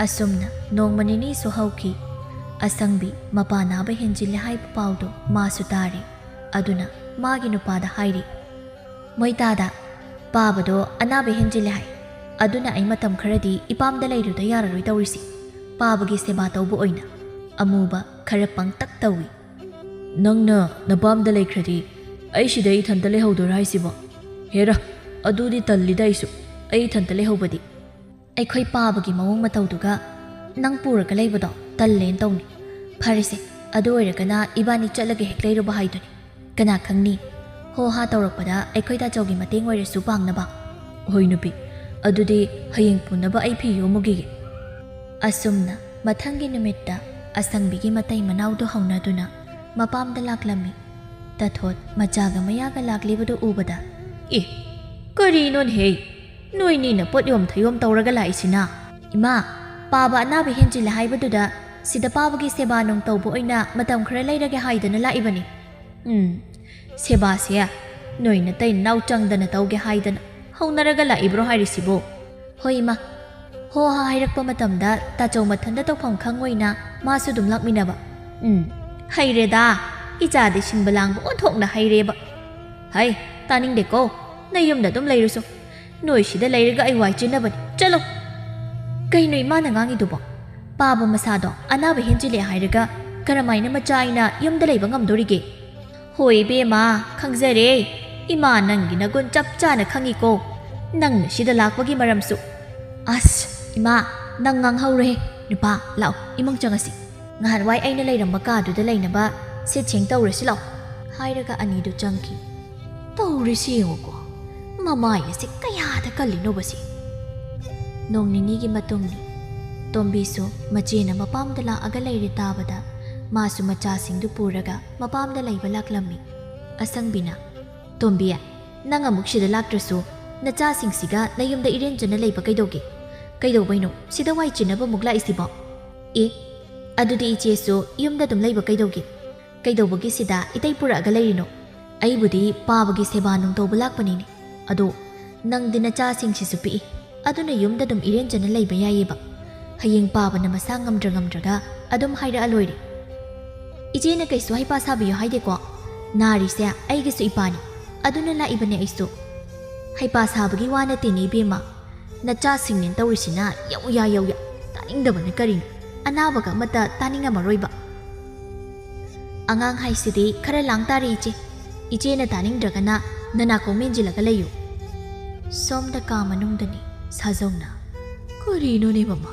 ꯑꯁꯨꯝꯅ ꯅꯣꯡꯃ ꯅꯤꯅꯤꯁꯨ ꯍꯧꯈꯤ꯫ ꯑꯁꯪꯕꯤ ꯃꯄꯥ ꯅꯥꯕ ꯍꯦꯟꯖꯤꯜꯂꯦ ꯍꯥꯏꯕ ꯄꯥꯎꯗꯣ ꯃꯥꯁꯨ ꯇꯥꯔꯤ꯫ ꯑꯗꯨꯅ ꯃꯥꯒꯤ ꯅꯨꯄꯥꯗ ꯍꯥꯏꯔꯤ, "ꯃꯣꯏꯇꯥꯗ, ꯄꯥꯕꯗꯣ ꯑꯅꯥꯕ ꯍꯦꯟꯖꯤꯜꯂꯦ ꯍꯥꯏ꯫ ꯑꯗꯨꯅ ꯑꯩ ꯃꯇꯝ ꯈꯔꯗꯤ ꯏꯄꯥꯝꯗ ꯂꯩꯔꯨꯗ ꯌꯥꯔꯔꯣꯏ ꯇꯧꯔꯤꯁꯤ꯫ ꯄꯥꯕꯒꯤ ꯁꯦꯕꯥ ꯇꯧꯕ ꯑꯣꯏꯅ ꯑꯃꯨꯕ ꯈꯔ ꯄꯪꯇꯛ ꯇꯧꯏ꯫ ꯅꯪꯅ ꯅꯄꯥꯝꯗ ꯂꯩꯈ꯭ꯔꯗꯤ ꯑꯩ ꯁꯤꯗ ꯏꯊꯟꯇ ꯂꯩꯍꯧꯗꯣꯏꯔꯥ ꯍꯥꯏꯁꯤꯕꯣ? ꯍꯦꯔꯥ, ꯑꯗꯨꯗꯤ ꯇꯜꯂꯤꯗ ꯑꯩꯁꯨ, ꯑꯩ ꯏꯊꯟꯇ ꯂꯩꯍꯧꯕꯗꯤ꯫ ꯑꯩꯈꯣꯏ ꯄꯥꯕꯒꯤ ꯃꯑꯣꯡ ꯃꯇꯧꯗꯨꯒ ꯅꯪ ꯄꯨꯔꯒ ꯂꯩꯕꯗꯣ ꯇꯜꯂꯦꯅ ꯇꯧꯅꯤ꯫ ꯐꯔꯦꯁꯦ, ꯑꯗꯨ ꯑꯣꯏꯔꯒꯅ ꯏꯕꯥꯅꯤ ꯆꯠꯂꯒ ꯍꯦꯛ ꯂꯩꯔꯨꯕ ꯍꯥꯏꯗꯨꯅꯤ꯫ ꯀꯅꯥ ꯈꯪꯅꯤ, ꯍꯣ ꯍꯥ ꯇꯧꯔꯛꯄꯗ ꯑꯩꯈꯣꯏ ꯇꯥꯆꯧꯒꯤ ꯃꯇꯦꯡ ꯑꯣꯏꯔꯁꯨ ꯄꯥꯡꯅꯕ꯫ ꯍꯣꯏ ꯅꯨꯄꯤ, ꯑꯗꯨꯗꯤ ꯍꯌꯦꯡ ꯄꯨꯅꯕ ꯑꯩ ꯐꯤ ꯌꯣꯝꯃꯨꯈꯤꯒꯦ꯫" ꯑꯁꯨꯝꯅ ꯃꯊꯪꯒꯤ ꯅꯨꯃꯤꯠꯇ ꯑꯁꯪꯕꯤꯒꯤ ꯃꯇꯩ ꯃꯅꯥꯎꯗꯨ ꯍꯧꯅꯗꯨꯅ ꯃꯄꯥꯝꯗ ꯂꯥꯛꯂꯝꯃꯤ꯫ ꯇꯥꯊꯣꯠ ꯃꯆꯥꯒ ꯃꯌꯥꯒ ꯂꯥꯛꯂꯤꯕꯗꯨ ꯎꯕꯗ, "ꯑꯦ, ꯀꯔꯤꯅꯣꯅꯦꯍꯦ? ꯅꯣꯏꯅꯤꯅ ꯄꯣꯠ ꯌꯣꯝ ꯊꯌꯣꯝ ꯇꯧꯔꯒ ꯂꯥꯛꯏꯁꯤꯅ?" "ꯏꯃꯥ, ꯄꯥꯕ ꯑꯅꯥꯕ ꯍꯦꯟꯖꯤꯜꯂꯦ ꯍꯥꯏꯕꯗꯨꯗ ꯁꯤꯗ ꯄꯥꯕꯒꯤ ꯁꯦꯕꯥ ꯅꯨꯡ ꯇꯧꯕ ꯑꯣꯏꯅ ꯃꯇꯝ ꯈꯔ ꯂꯩꯔꯒꯦ ꯍꯥꯏꯗꯅ ꯂꯥꯛꯏꯕꯅꯤ꯫" "ꯎꯝ, ꯁꯦꯕꯥꯁꯦ ꯅꯣꯏ ꯅꯇꯩ ꯅꯅꯥꯎ ꯆꯪꯗꯅ ꯇꯧꯒꯦ ꯍꯥꯏꯗꯅ ꯍꯧꯅꯔꯒ ꯂꯥꯛꯏꯕ꯭ꯔꯣ ꯍꯥꯏꯔꯤꯁꯤꯕꯨ?" "ꯍꯣꯏ ꯏꯃꯥ, ꯍꯣ ꯍꯥ ꯍꯥꯏꯔꯛꯄ ꯃꯇꯝꯗ ꯇꯥꯆꯧ ꯃꯊꯟꯇ ꯇꯧꯐꯝ ꯈꯪꯉꯣꯏꯅ ꯃꯥꯁꯨ ꯑꯗꯨꯝ ꯂꯥꯛꯃꯤꯟꯅꯕ꯫" "ꯎꯝ, ꯍꯩꯔꯦꯗ, ꯏꯆꯥꯗꯤ ꯁꯤꯟꯕ ꯂꯥꯡꯕ ꯑꯣꯟꯊꯣꯛꯅ ꯍꯩꯔꯦꯕ꯫" "ꯍꯩ, ꯇꯥꯅꯤꯡꯗꯦꯀꯣ, ꯅꯌꯨꯝꯗ ꯑꯗꯨꯝ ꯂꯩꯔꯨꯁꯨ꯫ ꯅꯣꯏ ꯁꯤꯗ ꯂꯩꯔꯒ ꯑꯩ ꯋꯥꯏ ꯆꯤꯟꯅꯕꯅꯤ, ꯆꯠꯂꯣ꯫" "ꯀꯩꯅꯣ ꯏꯃꯥꯅ ꯉꯥꯡꯉꯤꯗꯨꯕꯣ? ꯄꯥꯕ ꯃꯁꯥꯗꯣ ꯑꯅꯥꯕ ꯍꯦꯟꯖꯤꯜꯂꯦ ꯍꯥꯏꯔꯒ ꯀꯔꯝꯍꯥꯏꯅ ꯃꯆꯥ ꯑꯩꯅ ꯌꯨꯝꯗ ꯂꯩꯕ ꯉꯝꯗꯣꯔꯤꯒꯦ?" "ꯍꯣꯏ ꯏꯕꯦꯝꯃ, ꯈꯪꯖꯔꯦ꯫ ꯏꯃꯥ ꯅꯪꯒꯤ ꯅꯒꯨꯟ ꯆꯞ ꯆꯥꯅ ꯈꯪꯉꯤꯀꯣ꯫ ꯅꯪꯅ ꯁꯤꯗ ꯂꯥꯛꯄꯒꯤ ꯃꯔꯝꯁꯨ꯫" "ꯑꯁ, ꯏꯃꯥ, ꯅꯪ ꯉꯥꯡꯍꯧꯔꯦ꯫ ꯅꯨꯄꯥ, ꯂꯥꯛꯑꯣ, ꯏꯃꯨꯡ ꯆꯪꯉꯁꯤ꯫ ꯅꯍꯥꯟꯋꯥꯏ ꯑꯩꯅ ꯂꯩꯔꯝꯕ ꯀꯥꯗꯨꯗ ꯂꯩꯅꯕ ꯁꯤꯠ ꯁꯦꯡ ꯇꯧꯔꯁꯤ ꯂꯥꯛꯑꯣ꯫" ꯍꯥꯏꯔꯒ ꯑꯅꯤꯗꯨ ꯆꯪꯈꯤ꯫ "ꯇꯧꯔꯤꯁꯤ ꯌꯦꯡꯉꯨꯀꯣ, ꯃꯃꯥꯏ ꯑꯁꯤ ꯀꯌꯥꯗ ꯀꯜꯂꯤꯅꯣꯕ ꯁꯤ?" ꯅꯣꯡ ꯅꯤꯅꯤꯒꯤ ꯃꯇꯨꯡꯅꯤ꯫ ꯇꯣꯝꯕꯤꯁꯨ ꯃꯆꯦꯅ ꯃꯄꯥꯝꯗ ꯂꯥꯛꯑꯒ ꯂꯩꯔꯦ ꯇꯥꯕꯗ ꯃꯥꯁꯨ ꯃꯆꯥꯁꯤꯡꯗꯨ ꯄꯨꯔꯒ ꯃꯄꯥꯝꯗ ꯂꯩꯕ ꯂꯥꯛꯂꯝꯃꯤ꯫ ꯑꯁꯪꯕꯤꯅ, "ꯇꯣꯝꯕꯤ, ꯅꯪ ꯑꯃꯨꯛ ꯁꯤꯗ ꯂꯥꯛꯇ꯭ꯔꯁꯨ ꯅꯆꯥꯁꯤꯡꯁꯤꯒ ꯅꯌꯨꯝꯗ ꯏꯔꯦꯟꯖꯅ ꯂꯩꯕ ꯀꯩꯗꯧꯒꯦ? ꯀꯩꯗꯧꯕꯩꯅꯣ ꯁꯤꯗ ꯋꯥꯏ ꯆꯤꯟꯅꯕ ꯑꯃꯨꯛ ꯂꯥꯛꯏꯁꯤꯕꯣ?" "ꯑꯦ, ꯑꯗꯨꯗꯤ ꯏꯆꯦꯁꯨ ꯌꯨꯝꯗ ꯑꯗꯨꯝ ꯂꯩꯕ ꯀꯩꯗꯧꯒꯦ? ꯀꯩꯗꯧꯕꯒꯤ ꯁꯤꯗ ꯏꯇꯩ ꯄꯨꯔꯛꯑꯒ ꯂꯩꯔꯤꯅꯣ? ꯑꯩꯕꯨꯗꯤ ꯄꯥꯕꯒꯤ ꯁꯦꯕꯥ ꯅꯨꯡ ꯇꯧꯕ ꯂꯥꯛꯄꯅꯤꯅꯦ꯫ ꯑꯗꯣ ꯅꯪꯗꯤ ꯅꯆꯥꯁꯤꯡꯁꯤꯁꯨ ꯄꯤꯛꯏ, ꯑꯗꯨꯅ ꯌꯨꯝꯗ ꯑꯗꯨꯝ ꯏꯔꯦꯟꯖꯅ ꯂꯩꯕ ꯌꯥꯏꯌꯦꯕ꯫ ꯍꯌꯦꯡ ꯄꯥꯕꯅ ꯃꯁꯥ ꯉꯝꯗ꯭ꯔ ꯉꯝꯗ꯭ꯔꯒ ꯑꯗꯨꯝ ꯍꯥꯏꯔꯛꯑ ꯂꯣꯏꯔꯦ꯫ ꯏꯆꯦꯅ ꯀꯩꯁꯨ ꯍꯩꯄꯥ ꯁꯥꯕꯤꯌꯨ ꯍꯥꯏꯗꯦꯀꯣ꯫ ꯅꯥꯔꯤꯁꯦ ꯑꯩꯒꯤꯁꯨ ꯏꯄꯥꯅꯤ, ꯑꯗꯨꯅ ꯂꯥꯛꯏꯕꯅꯦ ꯑꯩꯁꯨ꯫ ꯍꯩꯄꯥ ꯁꯥꯕꯒꯤ ꯋꯥ ꯅꯠꯇꯦꯅꯦ ꯏꯕꯦꯝꯃ, ꯅꯆꯥꯁꯤꯡꯅꯦꯅ ꯇꯧꯔꯤꯁꯤꯅ ꯌꯧꯌꯥ ꯌꯧꯌꯥ, ꯇꯥꯅꯤꯡꯗꯕꯅ ꯀꯔꯤꯅꯣ? ꯑꯅꯥꯕꯒ ꯑꯃꯠꯇ ꯇꯥꯅꯤꯡꯉꯝꯃꯔꯣꯏꯕ꯫ ꯑꯉꯥꯡ ꯍꯥꯏꯁꯤꯗꯤ ꯈꯔ ꯂꯥꯡ ꯇꯥꯔꯦ ꯏꯆꯦ꯫ ꯏꯆꯦꯅ ꯇꯥꯅꯤꯡꯗ꯭ꯔꯒꯅ ꯅꯅꯥꯀꯣꯡ ꯃꯦꯟꯁꯤꯜꯂꯒ ꯂꯩꯌꯨ꯫ ꯁꯣꯝꯗ ꯀꯥ ꯃꯅꯨꯡꯗꯅꯤ ꯁꯥꯖꯧꯅ꯫ ꯀꯔꯤꯅꯣꯅꯦ ꯃꯃꯥ?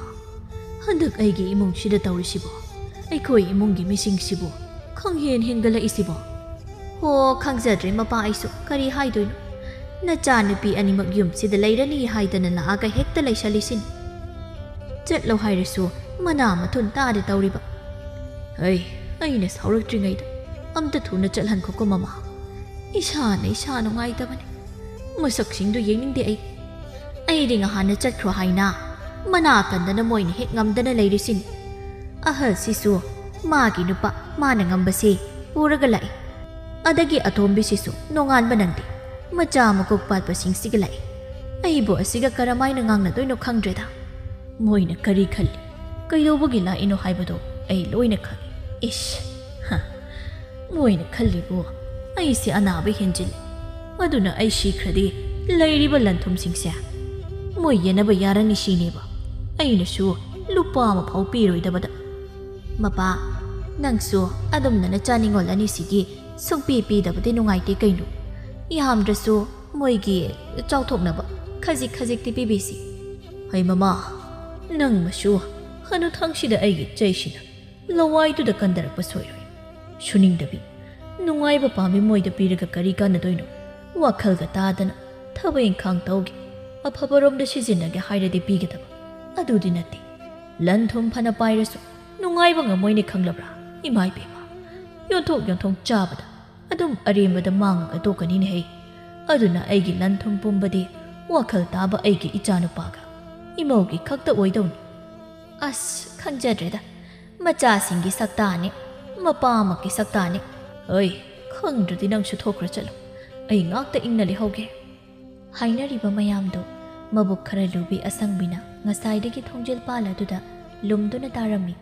ꯍꯟꯗꯛ ꯑꯩꯒꯤ ꯏꯃꯨꯡꯁꯤꯗ ꯇꯧꯔꯤꯁꯤꯕꯣ? ꯑꯩꯈꯣꯏ ꯏꯃꯨꯡꯒꯤ ꯃꯤꯁꯤꯡꯁꯤꯕꯨ ꯈꯪꯍꯦꯟ ꯍꯦꯟꯒꯠꯂꯛꯏꯁꯤꯕꯣ? ꯍꯣ, ꯈꯪꯖꯗ꯭ꯔꯦ ꯃꯄꯥ, ꯑꯩꯁꯨ ꯀꯔꯤ ꯍꯥꯏꯗꯣꯏꯅꯣ꯫ ꯅꯆꯥꯅꯨꯄꯤ ꯑꯅꯤꯃꯛ ꯌꯨꯝꯁꯤꯗ ꯂꯩꯔꯅꯤ ꯍꯥꯏꯗꯅ ꯂꯥꯛꯑꯒ ꯍꯦꯛꯇ ꯂꯩꯁꯜꯂꯤꯁꯤꯅꯤ꯫ ꯆꯠꯂꯣ ꯍꯥꯏꯔꯁꯨ ꯃꯅꯥ ꯃꯊꯨꯟ ꯇꯥꯗꯦ ꯇꯧꯔꯤꯕ꯫ ꯍꯩ, ꯑꯩꯅ ꯁꯥꯎꯔꯛꯇ꯭ꯔꯤꯉꯩꯗ ꯑꯝꯇ ꯊꯨꯅ ꯆꯠꯍꯟꯈꯣꯀꯣ ꯃꯃꯥ꯫ ꯏꯁꯥꯅ ꯏꯁꯥ ꯅꯨꯡꯉꯥꯏꯇꯕꯅꯤ꯫ ꯃꯁꯛꯁꯤꯡꯗꯨ ꯌꯦꯡꯅꯤꯡꯗꯦ ꯑꯩ꯫ ꯑꯩꯗꯤ ꯉꯍꯥꯟꯅ ꯆꯠꯈ꯭ꯔꯣ ꯍꯥꯏꯅ ꯃꯅꯥ ꯀꯟꯗꯅ ꯃꯣꯏꯅ ꯍꯦꯛ ꯉꯝꯗꯅ ꯂꯩꯔꯤꯁꯤꯅꯤ꯫ ꯑꯍꯜꯁꯤꯁꯨ ꯃꯥꯒꯤ ꯅꯨꯄꯥ ꯃꯥꯅ ꯉꯝꯕꯁꯦ ꯄꯨꯔꯒ ꯂꯥꯛꯏ꯫ ꯑꯗꯒꯤ ꯑꯇꯣꯝꯕꯤꯁꯤꯁꯨ ꯅꯣꯡꯉꯥꯟꯕ ꯅꯪꯗꯦ꯫ ꯃꯆꯥ ꯃꯀꯣꯛ ꯄꯥꯠꯄꯁꯤꯡꯁꯤꯒ ꯂꯥꯛꯏ꯫ ꯑꯩꯕꯨ ꯑꯁꯤꯒ ꯀꯔꯝꯍꯥꯏꯅ ꯉꯥꯡꯅꯗꯣꯏꯅꯣ ꯈꯪꯗ꯭ꯔꯦꯗ꯫ ꯃꯣꯏꯅ ꯀꯔꯤ ꯈꯜꯂꯤ, ꯀꯩꯗꯧꯕꯒꯤ ꯂꯥꯛꯏꯅꯣ ꯍꯥꯏꯕꯗꯣ ꯑꯩ ꯂꯣꯏꯅ ꯈꯪꯏ꯫ ꯏꯁ! ꯍ! ꯃꯣꯏꯅ ꯈꯜꯂꯤꯕꯨ ꯑꯩꯁꯦ ꯑꯅꯥꯕ ꯍꯦꯟꯖꯤꯜꯂꯤ, ꯑꯗꯨꯅ ꯑꯩ ꯁꯤꯈ꯭ꯔꯗꯤ ꯂꯩꯔꯤꯕ ꯂꯟ ꯊꯨꯝꯁꯤꯡꯁꯦ ꯃꯣꯏ ꯌꯦꯟꯅꯕ ꯌꯥꯔꯅꯤ ꯁꯤꯅꯦꯕ꯫ ꯑꯩꯅꯁꯨ ꯂꯨꯄꯥ ꯑꯃ ꯐꯥꯎ ꯄꯤꯔꯣꯏꯗꯕꯗ꯫ ꯃꯄꯥ, ꯅꯪꯁꯨ ꯑꯗꯨꯝꯅ ꯅꯆꯥ ꯅꯤꯉꯣꯜ ꯑꯅꯤꯁꯤꯒꯤ ꯁꯨꯡꯄꯤ ꯄꯤꯗꯕꯗꯤ ꯅꯨꯡꯉꯥꯏꯇꯦ ꯀꯩꯅꯣ꯫ ꯌꯥꯝꯗ꯭ꯔꯁꯨ ꯃꯣꯏꯒꯤ ꯆꯥꯎꯊꯣꯛꯅꯕ ꯈꯖꯤꯛ ꯈꯖꯤꯛꯇꯤ ꯄꯤꯕꯤꯁꯤ꯫ ꯍꯩ ꯃꯃꯥ, ꯅꯪ ꯃꯁꯨ ꯍꯅꯨꯊꯪꯁꯤꯗ ꯑꯩꯒꯤ ꯆꯩꯁꯤꯅ ꯂꯋꯥꯏꯗꯨꯗ ꯀꯟꯗꯔꯛꯄ ꯁꯣꯏꯔꯣꯏ꯫ ꯁꯨꯅꯤꯡꯗꯕꯤ, ꯅꯨꯡꯉꯥꯏꯕ ꯄꯥꯝꯃꯤ ꯃꯣꯏꯗ ꯄꯤꯔꯒ ꯀꯔꯤ ꯀꯥꯟꯅꯗꯣꯏꯅꯣ? ꯋꯥꯈꯜꯒ ꯇꯥꯗꯅ ꯊꯕꯛ ꯏꯪꯈꯥꯡ ꯇꯧꯒꯦ, ꯑꯐꯕꯔꯣꯝꯗ ꯁꯤꯖꯤꯟꯅꯒꯦ ꯍꯥꯏꯔꯗꯤ ꯄꯤꯒꯗꯕ꯫ ꯑꯗꯨꯗꯤ ꯅꯠꯇꯦ꯫ ꯂꯟ ꯊꯨꯝ ꯐꯅ ꯄꯥꯏꯔꯁꯨ ꯅꯨꯡꯉꯥꯏꯕ ꯉꯝꯃꯣꯏꯅꯦ ꯈꯪꯂꯕ꯭ꯔꯥ? ꯏꯃꯥ ꯏꯕꯦꯝꯃ, ꯌꯣꯟꯊꯣꯛ ꯌꯣꯟꯊꯣꯛ ꯆꯥꯕꯗ ꯑꯗꯨꯝ ꯑꯔꯦꯝꯕꯗ ꯃꯥꯡꯉꯒ ꯇꯣꯛꯀꯅꯤꯅꯦ ꯍꯩ꯫ ꯑꯗꯨꯅ ꯑꯩꯒꯤ ꯂꯟ ꯊꯨꯝ ꯄꯨꯝꯕꯗꯤ ꯋꯥꯈꯜ ꯇꯥꯕ ꯑꯩꯒꯤ ꯏꯆꯥꯅꯨꯄꯥꯒ ꯏꯃꯧꯒꯤ ꯈꯛꯇ ꯑꯣꯏꯗꯧꯅꯤ꯫ ꯑꯁ, ꯈꯪꯖꯗ꯭ꯔꯦꯗ꯫ ꯃꯆꯥꯁꯤꯡꯒꯤ ꯁꯛꯇꯥꯅꯦ, ꯃꯄꯥꯃꯛꯀꯤ ꯁꯛꯇꯥꯅꯦ꯫ ꯑꯩ, ꯈꯪꯗ꯭ꯔꯗꯤ ꯅꯪꯁꯨ ꯊꯣꯛꯈ꯭ꯔ ꯆꯠꯂꯣ꯫ ꯑꯩ ꯉꯥꯛꯇ ꯏꯪꯅ ꯂꯩꯍꯧꯒꯦ꯫ ꯍꯥꯏꯅꯔꯤꯕ ꯃꯌꯥꯝꯗꯨ ꯃꯕꯨꯛ ꯈꯔ ꯂꯨꯕꯤ ꯑꯁꯪꯕꯤꯅ ꯉꯁꯥꯏꯗꯒꯤ ꯊꯣꯡꯖꯤꯜ ꯄꯥꯜ ꯑꯗꯨꯗ ꯂꯨꯝꯗꯨꯅ ꯇꯥꯔꯝꯃꯤ꯫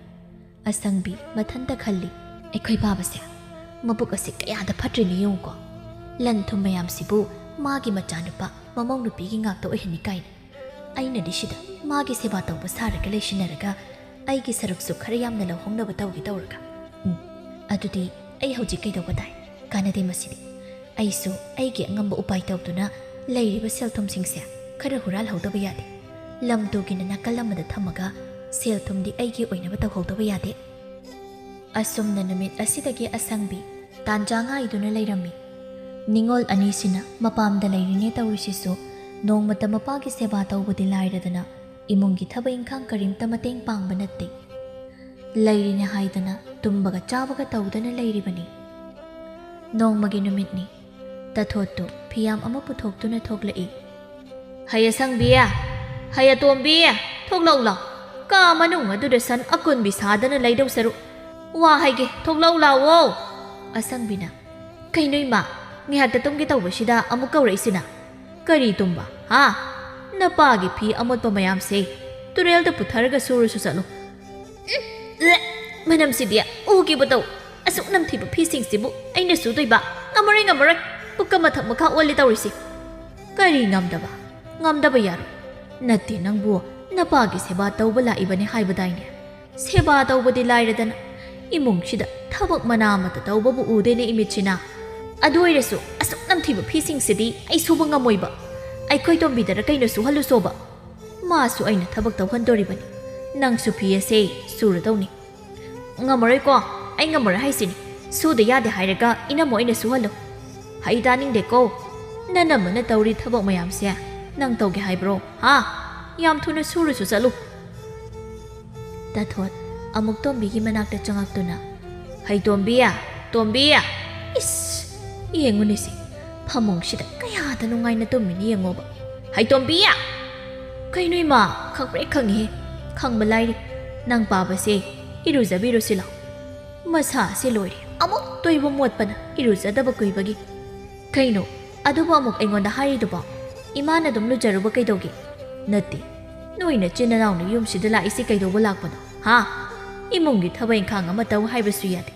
ꯑꯁꯪꯕꯤ ꯃꯊꯟꯇ ꯈꯜꯂꯤ, "ꯑꯩꯈꯣꯏ ꯄꯥꯕꯁꯦ ꯃꯕꯨꯛ ꯑꯁꯤ ꯀꯌꯥꯗ ꯐꯠꯇ꯭ꯔꯤꯅꯣ ꯌꯦꯡꯉꯨꯀꯣ꯫ ꯂꯟ ꯊꯨꯝ ꯃꯌꯥꯝꯁꯤꯕꯨ ꯃꯥꯒꯤ ꯃꯆꯥꯅꯨꯄꯥ ꯃꯃꯧ ꯅꯨꯄꯤꯒꯤ ꯉꯥꯛꯇ ꯑꯣꯏꯍꯟꯅꯤ ꯀꯥꯏꯅ꯫ ꯑꯩꯅꯗꯤ ꯁꯤꯗ ꯃꯥꯒꯤ ꯁꯦꯕꯥ ꯇꯧꯕ ꯁꯥꯔꯒ ꯂꯩꯁꯤꯟꯅꯔꯒ ꯑꯩꯒꯤ ꯁꯔꯨꯛꯁꯨ ꯈꯔ ꯌꯥꯝꯅ ꯂꯧꯍꯧꯅꯕ ꯇꯧꯒꯦ ꯇꯧꯔꯒ꯫ ꯎꯝ, ꯑꯗꯨꯗꯤ ꯑꯩ ꯍꯧꯖꯤꯛ ꯀꯩꯗꯧꯕ ꯇꯥꯏ? ꯀꯥꯟꯅꯗꯦ ꯃꯁꯤꯗꯤ꯫ ꯑꯩꯁꯨ ꯑꯩꯒꯤ ꯑꯉꯝꯕ ꯎꯄꯥꯏ ꯇꯧꯗꯨꯅ ꯂꯩꯔꯤꯕ ꯁꯦꯜ ꯊꯨꯝꯁꯤꯡꯁꯦ ꯈꯔ ꯍꯨꯔꯥꯜꯍꯧꯗꯕ ꯌꯥꯗꯦ꯫ ꯂꯝ ꯇꯨꯒꯤꯅ ꯅꯥꯀꯜ ꯑꯃꯗ ꯊꯝꯃꯒ ꯁꯦꯜ ꯊꯨꯝꯗꯤ ꯑꯩꯒꯤ ꯑꯣꯏꯅꯕ ꯇꯧꯍꯧꯗꯕ ꯌꯥꯗꯦ꯫" ꯑꯁꯨꯝꯅ ꯅꯨꯃꯤꯠ ꯑꯁꯤꯗꯒꯤ ꯑꯁꯪꯕꯤ ꯇꯥꯟꯖꯥ ꯉꯥꯏꯗꯨꯅ ꯂꯩꯔꯝꯃꯤ꯫ ꯅꯤꯉꯣꯜ ꯑꯅꯤꯁꯤꯅ ꯃꯄꯥꯝꯗ ꯂꯩꯔꯤꯅꯦ ꯇꯧꯔꯤꯁꯤꯁꯨ ꯅꯣꯡꯃꯇ ꯃꯄꯥꯒꯤ ꯁꯦꯕꯥ ꯇꯧꯕꯗꯤ ꯂꯥꯏꯔꯗꯅ ꯏꯃꯨꯡꯒꯤ ꯊꯕꯛ ꯏꯪꯈꯥꯡ ꯀꯔꯤꯝꯇ ꯃꯇꯦꯡ ꯄꯥꯡꯕ ꯅꯠꯇꯦ꯫ ꯂꯩꯔꯤꯅꯦ ꯍꯥꯏꯗꯅ ꯇꯨꯝꯕꯒ ꯆꯥꯕꯒ ꯇꯧꯗꯅ ꯂꯩꯔꯤꯕꯅꯤ꯫ ꯅꯣꯡꯃꯒꯤ ꯅꯨꯃꯤꯠꯅꯤ꯫ ꯇꯊꯣꯠꯇꯨ ꯐꯤꯌꯥꯝ ꯑꯃ ꯄꯨꯊꯣꯛꯇꯨꯅ ꯊꯣꯛꯂꯛꯏ꯫ "ꯍꯩ ꯑꯁꯪꯕꯤ, ꯍꯩ ꯑꯇꯣꯝꯕꯤ, ꯊꯣꯛꯂꯛꯎ ꯂꯥꯎ꯫ ꯀꯥ ꯃꯅꯨꯡ ꯑꯗꯨꯗ ꯁꯟ ꯑꯀꯣꯟꯕꯤ ꯁꯥꯗꯅ ꯂꯩꯗꯧ ꯁꯔꯨꯛ, ꯋꯥ ꯍꯥꯏꯒꯦ, ꯊꯣꯛꯂꯛꯎ ꯂꯥꯎꯋꯣ꯫" ꯑꯁꯪꯕꯤꯅ, "ꯀꯩꯅꯣ ꯏꯃꯥ, ꯉꯥꯏꯍꯥꯛꯇ ꯇꯨꯝꯒꯦ ꯇꯧꯕꯁꯤꯗ ꯑꯃꯨꯛ ꯀꯧꯔꯛꯏꯁꯤꯅ? ꯀꯔꯤ ꯇꯨꯝꯕ, ꯍꯥ? ꯅꯄꯥꯒꯤ ꯐꯤ ꯑꯃꯣꯠꯄ ꯃꯌꯥꯝꯁꯦ ꯇꯨꯔꯦꯜꯗ ꯄꯨꯊꯔꯒ ꯁꯨꯔꯨꯁꯨ ꯆꯠꯂꯨ꯫" ꯎꯝ, ꯎ, ꯃꯅꯝꯁꯤꯗꯤ, ꯎꯈꯤꯕ ꯇꯧ꯫ ꯑꯁꯨꯛ ꯅꯝꯊꯤꯕ ꯐꯤꯁꯤꯡꯁꯤꯕꯨ ꯑꯩꯅ ꯁꯨꯗꯣꯏꯕ? ꯉꯝꯃꯔꯣꯏ, ꯉꯝꯃꯔꯣꯏ꯫ ꯄꯨꯛꯀ ꯃꯊꯛ ꯃꯈꯥ ꯑꯣꯜꯂꯦ ꯇꯧꯔꯤꯁꯤ꯫ ꯀꯔꯤ ꯉꯝꯗꯕ? ꯉꯝꯗꯕ ꯌꯥꯔꯣꯏ꯫ ꯅꯠꯇꯦ, ꯅꯪꯕꯨ ꯅꯄꯥꯒꯤ ꯁꯦꯕꯥ ꯇꯧꯕ ꯂꯥꯛꯏꯕꯅꯤ ꯍꯥꯏꯕꯗꯥꯏꯅꯦ? ꯁꯦꯕꯥ ꯇꯧꯕꯗꯤ ꯂꯥꯏꯔꯗꯅ, ꯏꯃꯨꯡꯁꯤꯗ ꯊꯕꯛ ꯃꯅꯥ ꯑꯃꯠꯇ ꯇꯧꯕꯕꯨ ꯎꯗꯦꯅꯦ ꯏꯃꯤꯠꯁꯤꯅ꯫ ꯑꯗꯨ ꯑꯣꯏꯔꯁꯨ ꯑꯁꯨꯛ ꯅꯝꯊꯤꯕ ꯐꯤꯁꯤꯡꯁꯤꯗꯤ ꯑꯩ ꯁꯨꯕ ꯉꯝꯃꯣꯏꯕ꯫ ꯑꯩꯈꯣꯏ ꯇꯣꯝꯕꯤꯗꯔ ꯀꯩꯅꯣ ꯁꯨꯍꯜꯂꯨꯁꯣꯕ? ꯃꯥꯁꯨ ꯑꯩꯅ ꯊꯕꯛ ꯇꯧꯍꯟꯗꯣꯔꯤꯕꯅꯤ꯫ ꯅꯪꯁꯨ ꯐꯤ ꯑꯁꯦ ꯁꯨꯔꯗꯧꯅꯤ꯫ ꯉꯝꯃꯔꯣꯏꯀꯣ, ꯑꯩ ꯉꯝꯃꯔꯣꯏ ꯍꯥꯏꯁꯤꯅꯤ꯫ ꯁꯨꯗ ꯌꯥꯗꯦ ꯍꯥꯏꯔꯒ ꯏꯅꯝꯃ ꯑꯣꯏꯅ ꯁꯨꯍꯜꯂꯨ꯫ ꯍꯩ ꯇꯥꯅꯤꯡꯗꯦꯀꯣ, ꯅꯅꯝꯃꯅ ꯇꯧꯔꯤ ꯊꯕꯛ ꯃꯌꯥꯝꯁꯦ ꯅꯪ ꯇꯧꯒꯦ ꯍꯥꯏꯕ꯭ꯔꯣ? ꯍꯥ? ꯌꯥꯝ ꯊꯨꯅ ꯁꯨꯔꯨꯁꯨ ꯆꯠꯂꯨ꯫ ꯇꯥꯊꯣꯠ ꯑꯃꯨꯛ ꯇꯣꯝꯕꯤꯒꯤ ꯃꯅꯥꯛꯇ ꯆꯪꯉꯛꯇꯨꯅ, "ꯍꯩ ꯇꯣꯝꯕꯤ, ꯇꯣꯝꯕꯤ!" ꯏꯁ, ꯌꯦꯡꯉꯨꯅꯦ ꯁꯤ, ꯐꯃꯨꯡꯁꯤꯗ ꯀꯌꯥꯗ ꯅꯨꯡꯉꯥꯏꯅ ꯇꯨꯝꯃꯤꯅꯤ ꯌꯦꯡꯉꯣꯕ꯫ "ꯍꯩ ꯇꯣꯝꯕꯤ!" "ꯀꯩꯅꯣ ꯏꯃꯥ, ꯈꯪꯄ꯭ꯔꯦꯛ ꯈꯪꯉꯤꯍꯦ꯫ ꯈꯪꯕ ꯂꯥꯏꯔꯤ꯫ ꯅꯪ ꯄꯥꯕꯁꯦ ꯏꯔꯨꯖꯕꯤꯔꯨꯁꯤ ꯂꯥꯎ꯫ ꯃꯁꯥꯁꯦ ꯂꯣꯏꯔꯦ, ꯑꯃꯨꯛ ꯇꯣꯏꯕ ꯃꯣꯠꯄꯅ ꯏꯔꯨꯖꯗꯕ ꯀꯨꯏꯕꯒꯤ꯫ ꯀꯩꯅꯣ ꯑꯗꯨꯕꯨ ꯑꯃꯨꯛ ꯑꯩꯉꯣꯟꯗ ꯍꯥꯏꯔꯤꯗꯨꯕꯣ? "ꯏꯃꯥꯅ ꯑꯗꯨꯝ ꯂꯨꯖꯔꯨꯕ ꯀꯩꯗꯧꯒꯦ?" "ꯅꯠꯇꯦ, ꯅꯣꯏ ꯅꯆꯤꯟ ꯅꯅꯥꯎꯅ ꯌꯨꯝꯁꯤꯗ ꯂꯥꯛꯏꯁꯤ ꯀꯩꯗꯧꯕ ꯂꯥꯛꯄꯅꯣ, ꯍꯥ? ꯏꯃꯨꯡꯒꯤ ꯊꯕꯛ ꯏꯪꯈꯥꯡ ꯑꯃ ꯇꯧ ꯍꯥꯏꯕꯁꯨ ꯌꯥꯗꯦ꯫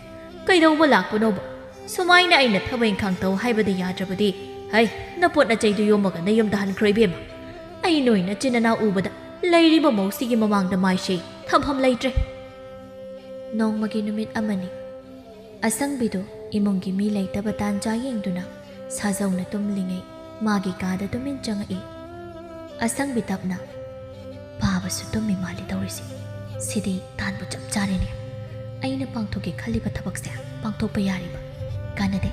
ꯀꯩꯗꯧꯕ ꯂꯥꯛꯄꯅꯣꯕ? ꯁꯨꯃꯥꯏꯅ ꯑꯩꯅ ꯊꯕꯛ ꯏꯪꯈꯥꯡ ꯇꯧ ꯍꯥꯏꯕꯗ ꯌꯥꯗ꯭ꯔꯕꯗꯤ, ꯍꯩ, ꯅꯄꯣꯠ ꯅꯆꯩꯗꯨ ꯌꯣꯝꯃꯒ ꯅꯌꯨꯝꯗ ꯍꯟꯈ꯭ꯔꯣ ꯏꯕꯦꯝꯃ꯫ ꯑꯩ ꯅꯣꯏ ꯅꯆꯤꯟ ꯅꯅꯥꯎ ꯎꯕꯗ ꯂꯩꯔꯤꯕ ꯃꯧꯁꯤꯒꯤ ꯃꯃꯥꯡꯗ ꯃꯥꯏꯁꯦ ꯊꯝꯐꯝ ꯂꯩꯇ꯭ꯔꯦ"꯫ ꯅꯣꯡꯃꯒꯤ ꯅꯨꯃꯤꯠ ꯑꯃꯅꯤ꯫ ꯑꯁꯪꯕꯤꯗꯨ ꯏꯃꯨꯡꯒꯤ ꯃꯤ ꯂꯩꯇꯕ ꯇꯥꯟꯖꯥ ꯌꯦꯡꯗꯨꯅ ꯁꯥꯖꯧꯅ ꯇꯨꯝꯂꯤꯉꯩ ꯃꯥꯒꯤ ꯀꯥꯗ ꯇꯨꯃꯤꯟ ꯆꯪꯉꯛꯏ꯫ ꯑꯁꯪꯕꯤ ꯇꯞꯅ, "ꯄꯥꯕꯁꯨ ꯇꯨꯝꯃꯤ ꯃꯥꯜꯂꯤ ꯇꯧꯔꯤꯁꯤ꯫ ꯁꯤꯗꯤ ꯇꯥꯟꯕꯨ ꯆꯞ ꯆꯥꯔꯦꯅꯦ꯫ ꯑꯩꯅ ꯄꯥꯡꯊꯣꯛꯀꯦ ꯈꯜꯂꯤꯕ ꯊꯕꯛꯁꯦ ꯄꯥꯡꯊꯣꯛꯄ ꯌꯥꯔꯤꯕ꯫ ꯀꯥꯟꯅꯗꯦ꯫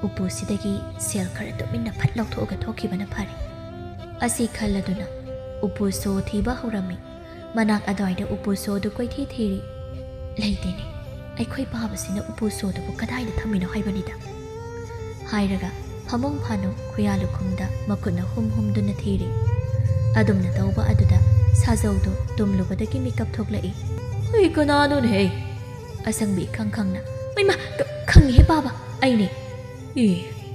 ꯎꯄꯨꯁꯤꯗꯒꯤ ꯁꯦꯜ ꯈꯔ ꯇꯨꯃꯤꯟꯅ ꯐꯠ ꯂꯧꯊꯣꯛꯑꯒ ꯊꯣꯛꯈꯤꯕꯅ ꯐꯔꯦ"꯫ ꯑꯁꯤ ꯈꯜꯂꯗꯨꯅ ꯎꯄꯨ ꯁꯣ ꯊꯤꯕ ꯍꯧꯔꯝꯃꯤ꯫ ꯃꯅꯥꯛ ꯑꯗ꯭ꯋꯥꯏꯗ ꯎꯄꯨ ꯁꯣꯗꯨ ꯀꯣꯏꯊꯤ ꯊꯤꯔꯤ꯫ "ꯂꯩꯇꯦꯅꯦ, ꯑꯩꯈꯣꯏ ꯄꯥꯕꯁꯤꯅ ꯎꯄꯨ ꯁꯣꯗꯨꯕꯨ ꯀꯗꯥꯏꯗ ꯊꯝꯃꯤꯅꯣ ꯍꯥꯏꯕꯅꯤꯗ?" ꯍꯥꯏꯔꯒ ꯐꯃꯨꯡ ꯐꯥꯅꯨ ꯈꯨꯌꯥ ꯂꯨꯈꯨꯝꯗ ꯃꯈꯨꯠꯅ ꯍꯨꯝ ꯍꯨꯝꯗꯨꯅ ꯊꯤꯔꯤ꯫ ꯑꯗꯨꯝꯅ ꯇꯧꯕ ꯑꯗꯨꯗ ꯁꯥꯖꯧꯗꯨ ꯇꯨꯝꯂꯨꯕꯗꯒꯤ ꯃꯤꯀꯞ ꯊꯣꯛꯂꯛꯏ꯫ "ꯑꯩ ꯀꯅꯥꯅꯣꯅꯦꯍꯦ?" ꯑꯁꯪꯕꯤ ꯏꯈꯪ ꯈꯪꯅ꯫ "ꯍꯩꯃꯥ, ꯀ-, ꯈꯪꯉꯤꯍꯦ ꯄꯥꯕ, ꯑꯩꯅꯦ"꯫ "ꯑꯦ,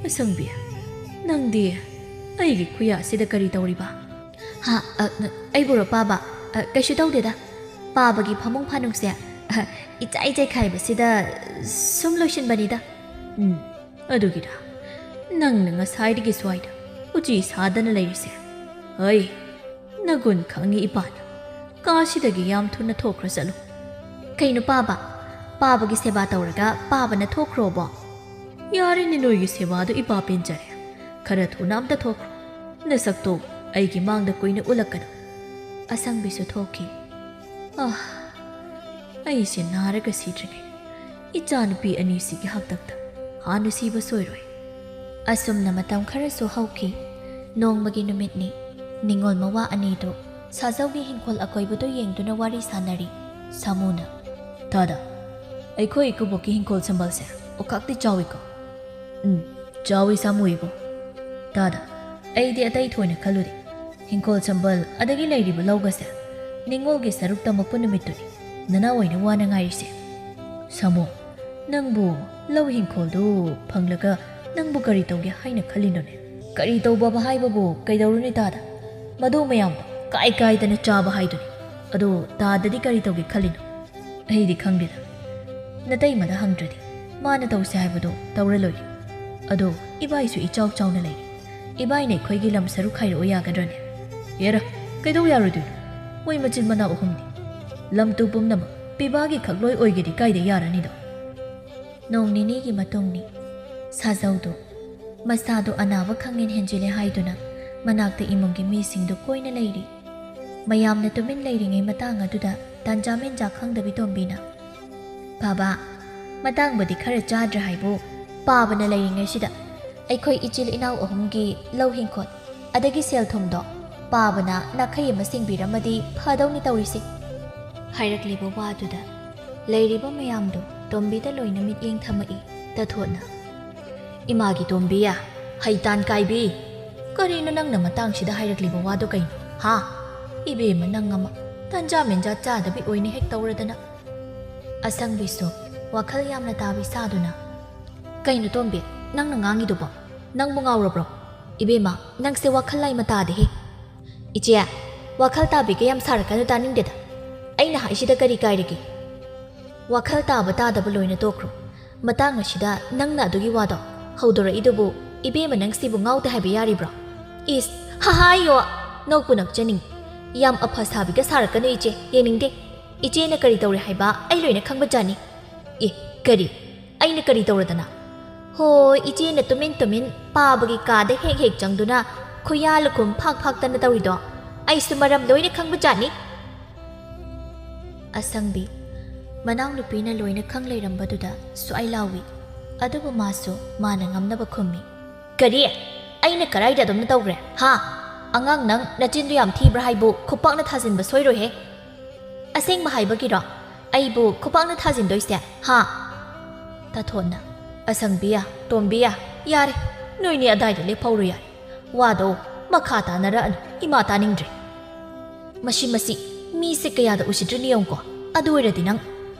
ꯑꯁꯪꯕꯤ, ꯅꯪꯗꯤ ꯑꯩꯒꯤ ꯈꯨꯌꯥꯁꯤꯗ ꯀꯔꯤ ꯇꯧꯔꯤꯕ?" "ꯍꯥ, ꯑ, ꯅ-, ꯑꯩꯕꯨꯔꯣ ꯄꯥꯕ? ꯑ, ꯀꯩꯁꯨ ꯇꯧꯗꯦꯗ꯫ ꯄꯥꯕꯒꯤ ꯐꯃꯨꯡ ꯐꯥꯅꯨꯡꯁꯦ, ꯑ, ꯏꯆꯥꯏ ꯆꯥꯏꯈꯥꯏꯕꯁꯤꯗ ꯁꯨꯝ ꯂꯣꯏꯁꯤꯟꯕꯅꯤꯗ"꯫ "ꯎꯝ, ꯑꯗꯨꯒꯤꯔ? ꯅꯪꯅ ꯉꯁꯥꯏꯗꯒꯤ ꯁ꯭ꯋꯥꯏꯗ ꯎꯆꯤ ꯁꯥꯗꯅ ꯂꯩꯔꯤꯁꯦ? ꯍꯩ, ꯅꯒꯨꯟ ꯈꯪꯉꯤ ꯏꯄꯥꯅ꯫ ꯀꯥꯁꯤꯗꯒꯤ ꯌꯥꯝ ꯊꯨꯅ ꯊꯣꯛꯈ꯭ꯔ ꯆꯠꯂꯨ"꯫ "ꯀꯩꯅꯣ ꯄꯥꯕ? ꯄꯥꯕꯒꯤ ꯁꯦꯕꯥ ꯇꯧꯔꯒ ꯄꯥꯕꯅ ꯊꯣꯛꯈ꯭ꯔꯣꯕꯣ?" "ꯌꯥꯔꯦꯅꯦ, ꯅꯣꯏꯒꯤ ꯁꯦꯕꯥꯗꯣ ꯏꯄꯥ ꯄꯦꯟꯖꯔꯦ꯫ ꯈꯔ ꯊꯨꯅ ꯑꯝꯇ ꯊꯣꯛꯈ꯭ꯔꯣ꯫ ꯅꯁꯛꯇꯣ ꯑꯩꯒꯤ ꯃꯥꯡꯗ ꯀꯨꯏꯅ ꯎꯠꯂꯛꯀꯅꯨ"꯫ ꯑꯁꯪꯕꯤꯁꯨ ꯊꯣꯛꯈꯤ꯫ ꯑꯥ, ꯑꯩꯁꯦ ꯅꯥꯔꯒ ꯁꯤꯗ꯭ꯔꯤꯉꯩ ꯏꯆꯥꯅꯨꯄꯤ ꯑꯅꯤꯁꯤꯒꯤ ꯍꯥꯛꯇꯛꯇ ꯍꯥꯟꯅ ꯁꯤꯕ ꯁꯣꯏꯔꯣꯏ꯫ ꯑꯁꯨꯝꯅ ꯃꯇꯝ ꯈꯔꯁꯨ ꯍꯧꯈꯤ꯫ ꯅꯣꯡꯃꯒꯤ ꯅꯨꯃꯤꯠꯅꯤ꯫ ꯅꯤꯉꯣꯜ ꯃꯋꯥ ꯑꯅꯤꯗꯨ ꯁꯥꯖꯧꯒꯤ ꯍꯤꯡꯈꯣꯜ ꯑꯀꯣꯏꯕꯗꯨ ꯌꯦꯡꯗꯨꯅ ꯋꯥꯔꯤ ꯁꯥꯟꯅꯔꯤ꯫ ꯁꯥꯃꯨꯅ, "ꯇꯥꯗ, ꯑꯩꯈꯣꯏ ꯏꯀꯨꯕꯣꯛꯀꯤ ꯍꯤꯡꯈꯣꯜ ꯁꯝꯕꯜꯁꯦ ꯑꯣꯈꯥꯛꯇꯤ ꯆꯥꯎꯏꯀꯣ?" "ꯎꯝ, ꯆꯥꯎꯏ ꯁꯥꯃꯨ ꯏꯕꯣ꯫ ꯇꯥꯗ, ꯑꯩꯗꯤ ꯑꯇꯩ ꯊꯣꯏꯅ ꯈꯜꯂꯨꯗꯦ꯫ ꯍꯤꯡꯈꯣꯜ ꯁꯝꯕꯜ ꯑꯗꯒꯤ ꯂꯩꯔꯤꯕ ꯂꯧꯒꯁꯦ ꯅꯤꯉꯣꯜꯒꯤ ꯁꯔꯨꯛ ꯇꯝꯃꯛꯄ ꯅꯨꯃꯤꯠꯇꯨꯅꯤ ꯅꯅꯥꯎ ꯑꯣꯏꯅ ꯋꯥꯅ ꯉꯥꯏꯔꯤꯁꯦ꯫ ꯁꯥꯃꯨ, ꯅꯪꯕꯨ ꯂꯧ ꯍꯤꯡꯈꯣꯜꯗꯨ ꯐꯪꯂꯒ ꯅꯪꯕꯨ ꯀꯔꯤ ꯇꯧꯒꯦ ꯍꯥꯏꯅ ꯈꯜꯂꯤꯅꯣꯅꯦ?" ꯀꯔꯤ ꯇꯧꯕ ꯍꯥꯏꯕꯕꯨ ꯀꯩꯗꯧꯔꯨꯅꯤ ꯇꯥꯗ? ꯃꯗꯨ ꯃꯌꯥꯝꯗꯣ ꯀꯥꯏ ꯀꯥꯏꯗꯅ ꯆꯥꯕ ꯍꯥꯏꯗꯨꯅꯤ꯫ ꯑꯗꯨ ꯇꯥꯗꯗꯤ ꯀꯔꯤ ꯇꯧꯒꯦ ꯈꯜꯂꯤꯅꯣ? ꯑꯩꯗꯤ ꯈꯪꯗꯦꯗ꯫ ꯅꯇꯩꯃꯗ ꯍꯪꯗ꯭ꯔꯗꯤ ꯃꯥꯅ ꯇꯧꯁꯦ ꯍꯥꯏꯕꯗꯣ ꯇꯧꯔ ꯂꯣꯏꯔꯦ꯫ ꯑꯗꯣ ꯏꯕꯥꯏꯁꯨ ꯏꯆꯥꯎ ꯆꯥꯎꯅ ꯂꯩꯔꯤ꯫ ꯏꯕꯥꯏꯅ ꯑꯩꯈꯣꯏꯒꯤ ꯂꯝ ꯁꯔꯨꯛ ꯈꯥꯏꯔꯛꯑꯣ ꯌꯥꯒꯗ꯭ꯔꯅꯦ? ꯌꯥꯔ, ꯀꯩꯗꯧ ꯌꯥꯔꯣꯏꯗꯣꯏꯅꯣ? ꯃꯣꯏ ꯃꯆꯤꯟ ꯃꯅꯥꯎ ꯑꯍꯨꯝꯅꯤ꯫ ꯂꯝ ꯇꯨ ꯄꯨꯝꯅꯃꯛ ꯄꯤꯕꯥꯒꯤ ꯈꯛ ꯂꯣꯏ ꯑꯣꯏꯒꯦꯗꯤ ꯀꯥꯏꯗ ꯌꯥꯔꯅꯤꯗꯣ? ꯅꯣꯡ ꯅꯤꯅꯤꯒꯤ ꯃꯇꯨꯡꯅꯤ꯫ ꯁꯥꯖꯧꯗꯨ ꯃꯁꯥꯗꯨ ꯑꯅꯥꯕ ꯈꯪꯍꯦꯟ ꯍꯦꯟꯖꯤꯜꯂꯦ ꯍꯥꯏꯗꯨꯅ ꯃꯅꯥꯛꯇ ꯏꯃꯨꯡꯒꯤ ꯃꯤꯁꯤꯡꯗꯨ ꯀꯣꯏꯅ ꯂꯩꯔꯤ꯫ ꯃꯌꯥꯝꯅ ꯇꯨꯃꯤꯟ ꯂꯩꯔꯤꯉꯩ ꯃꯇꯥꯡ ꯑꯗꯨꯗ ꯇꯥꯟꯖꯥ ꯃꯦꯟꯖꯥ ꯈꯪꯗꯕꯤ ꯇꯣꯝꯕꯤꯅ, "ꯕꯥꯕꯥ, ꯃꯇꯥꯡꯕꯨꯗꯤ ꯈꯔ ꯆꯥꯗ꯭ꯔꯦ ꯍꯥꯏꯕꯨ, ꯄꯥꯕꯅ ꯂꯩꯔꯤꯉꯩꯁꯤꯗ ꯑꯩꯈꯣꯏ ꯏꯆꯤꯜ ꯏꯅꯥꯎ ꯑꯍꯨꯝꯒꯤ ꯂꯧ ꯍꯤꯡꯈꯣꯜ ꯑꯗꯒꯤ ꯁꯦꯜ ꯊꯨꯝꯗꯣ ꯄꯥꯕꯅ ꯅꯥꯈꯩ ꯑꯃ ꯁꯤꯡꯕꯤꯔꯝꯃꯗꯤ ꯐꯗꯧꯅꯤ ꯇꯧꯔꯤꯁꯦ"꯫ ꯍꯥꯏꯔꯛꯂꯤꯕ ꯋꯥꯗꯨꯗ ꯂꯩꯔꯤꯕ ꯃꯌꯥꯝꯗꯨ ꯇꯣꯝꯕꯤꯗ ꯂꯣꯏꯅ ꯃꯤꯠꯌꯦꯡ ꯊꯝꯃꯛꯏ ꯇꯊꯣꯠꯅ꯫ "ꯏꯃꯥꯒꯤ ꯇꯣꯝꯕꯤ, ꯍꯩꯇꯥꯟ ꯀꯥꯏꯕꯤ, ꯀꯔꯤꯅꯣ ꯅꯪꯅ ꯃꯇꯥꯡꯁꯤꯗ ꯍꯥꯏꯔꯛꯂꯤꯕ ꯋꯥꯗꯣ ꯀꯩꯅꯣ? ꯍꯥ? ꯏꯕꯦꯝꯃ ꯅꯪ ꯑꯃ ꯇꯟꯖꯥ ꯃꯦꯟꯖꯥ ꯆꯥꯗꯕꯤ ꯑꯣꯏꯅ ꯍꯦꯛ ꯇꯧꯔꯗꯅ"꯫ ꯑꯁꯪꯕꯤꯁꯨ ꯋꯥꯈꯜ ꯌꯥꯝꯅ ꯇꯥꯕꯤ ꯁꯥꯗꯨꯅ, "ꯀꯩꯅꯣ ꯇꯣꯝꯕꯤ, ꯅꯪꯅ ꯉꯥꯡꯉꯤꯗꯨꯕꯣ? ꯅꯪꯕꯨ ꯉꯥꯎꯔꯕ꯭ꯔꯣ? ꯏꯕꯦꯝꯃ, ꯅꯪꯁꯦ ꯋꯥꯈꯜ ꯂꯥꯏꯃ ꯇꯥꯗꯦꯍꯦ꯫ ꯏꯆꯦ, ꯋꯥꯈꯜ ꯇꯥꯕꯤꯒ ꯌꯥꯝ ꯁꯥꯔꯛꯀꯅꯨ, ꯇꯥꯅꯤꯡꯗꯦꯗ꯫ ꯑꯩꯅ ꯍꯥꯏꯁꯤꯗ ꯀꯔꯤ ꯀꯥꯏꯔꯒꯦ? ꯋꯥꯈꯜ ꯇꯥꯕ ꯇꯥꯗꯕ ꯂꯣꯏꯅ ꯇꯣꯛꯈ꯭ꯔꯣ꯫ ꯃꯇꯥꯡ ꯑꯁꯤꯗ ꯅꯪꯅ ꯑꯗꯨꯒꯤ ꯋꯥꯗꯣ ꯍꯧꯗꯣꯔꯛꯏꯗꯨꯕꯨ ꯏꯕꯦꯝꯃ ꯅꯪ ꯁꯤꯕꯨ ꯉꯥꯎꯗꯦ ꯍꯥꯏꯕ ꯌꯥꯔꯤꯕ꯭ꯔꯣ? ꯏꯁ, ꯍꯍꯥꯏꯌꯣ, ꯅꯣꯛꯄꯨ ꯅꯣꯛꯆꯅꯤꯡ꯫ ꯌꯥꯝ ꯑꯐ ꯁꯥꯕꯤꯒ ꯁꯥꯔꯛꯀꯅꯨ ꯏꯆꯦ, ꯌꯦꯡꯅꯤꯡꯗꯦ꯫ ꯏꯆꯦꯅ ꯀꯔꯤ ꯇꯧꯔꯦ ꯍꯥꯏꯕ ꯑꯩ ꯂꯣꯏꯅ ꯈꯪꯕꯖꯥꯠꯅꯤ꯫ ꯑꯦ, ꯀꯔꯤ? ꯑꯩꯅ ꯀꯔꯤ ꯇꯧꯔꯗꯅ? ꯍꯣꯏ, ꯏꯆꯦꯅ ꯇꯨꯃꯤꯟ ꯇꯨꯃꯤꯟ ꯄꯥꯕꯒꯤ ꯀꯥꯗ ꯍꯦꯛ ꯍꯦꯛ ꯆꯪꯗꯨꯅ ꯈꯨꯌꯥ ꯂꯨꯈꯨꯝ ꯐꯥꯛ ꯐꯥꯛꯇꯅ ꯇꯧꯔꯤꯗꯣ ꯑꯩꯁꯨ ꯃꯔꯝ ꯂꯣꯏꯅ ꯈꯪꯕꯖꯥꯠꯅꯤ꯫ ꯑꯁꯪꯕꯤ, ꯃꯅꯥꯎꯅꯨꯄꯤꯅ ꯂꯣꯏꯅ ꯈꯪ ꯂꯩꯔꯝꯕꯗꯨꯗ ꯁ꯭ꯋꯥꯏ ꯂꯥꯎꯏ꯫ ꯑꯗꯨꯕꯨ ꯃꯥꯁꯨ ꯃꯥꯅ ꯉꯝꯅꯕ ꯈꯨꯝꯃꯤ꯫ "ꯀꯔꯤ? ꯑꯩꯅ ꯀꯔꯥꯏꯗ ꯑꯗꯨꯝꯅ ꯇꯧꯈ꯭ꯔꯦ? ꯍꯥ? ꯑꯉꯥꯡ ꯅꯪ ꯅꯆꯤꯟꯗꯨ ꯌꯥꯝ ꯊꯤꯕ꯭ꯔꯥ ꯍꯥꯏꯕꯨ ꯈꯨꯄꯥꯛꯅ ꯊꯥꯖꯤꯟꯕ ꯁꯣꯏꯔꯣꯏꯍꯦ꯫ ꯑꯁꯦꯡꯕ ꯍꯥꯏꯕꯒꯤꯔꯣ? ꯑꯩꯕꯨ ꯈꯨꯄꯥꯛꯅ ꯊꯥꯖꯤꯟꯗꯣꯏꯁꯦ? ꯍꯥ?" ꯇꯥꯊꯣꯠꯅ, "ꯑꯁꯪꯕꯤꯌꯥ, ꯇꯣꯝꯕꯤꯌꯥ, ꯌꯥꯔꯦ, ꯅꯣꯏꯅꯤ ꯑꯗꯥꯏꯗ ꯂꯦꯞꯍꯧꯔꯣ ꯌꯥꯔꯦ꯫ ꯋꯥꯗꯣ ꯃꯈꯥ ꯇꯥꯅꯔꯛꯑꯅꯨ, ꯏꯃꯥ ꯇꯥꯅꯤꯡꯗ꯭ꯔꯦ꯫ ꯃꯁꯤ, ꯃꯁꯤ, ꯃꯤꯁꯦ ꯀꯌꯥꯗ ꯎꯁꯤꯠꯇ꯭ꯔꯤꯅꯣ ꯌꯦꯡꯉꯨꯀꯣ, ꯑꯗꯨ ꯑꯣꯏꯔꯗꯤ ꯅꯪ"꯫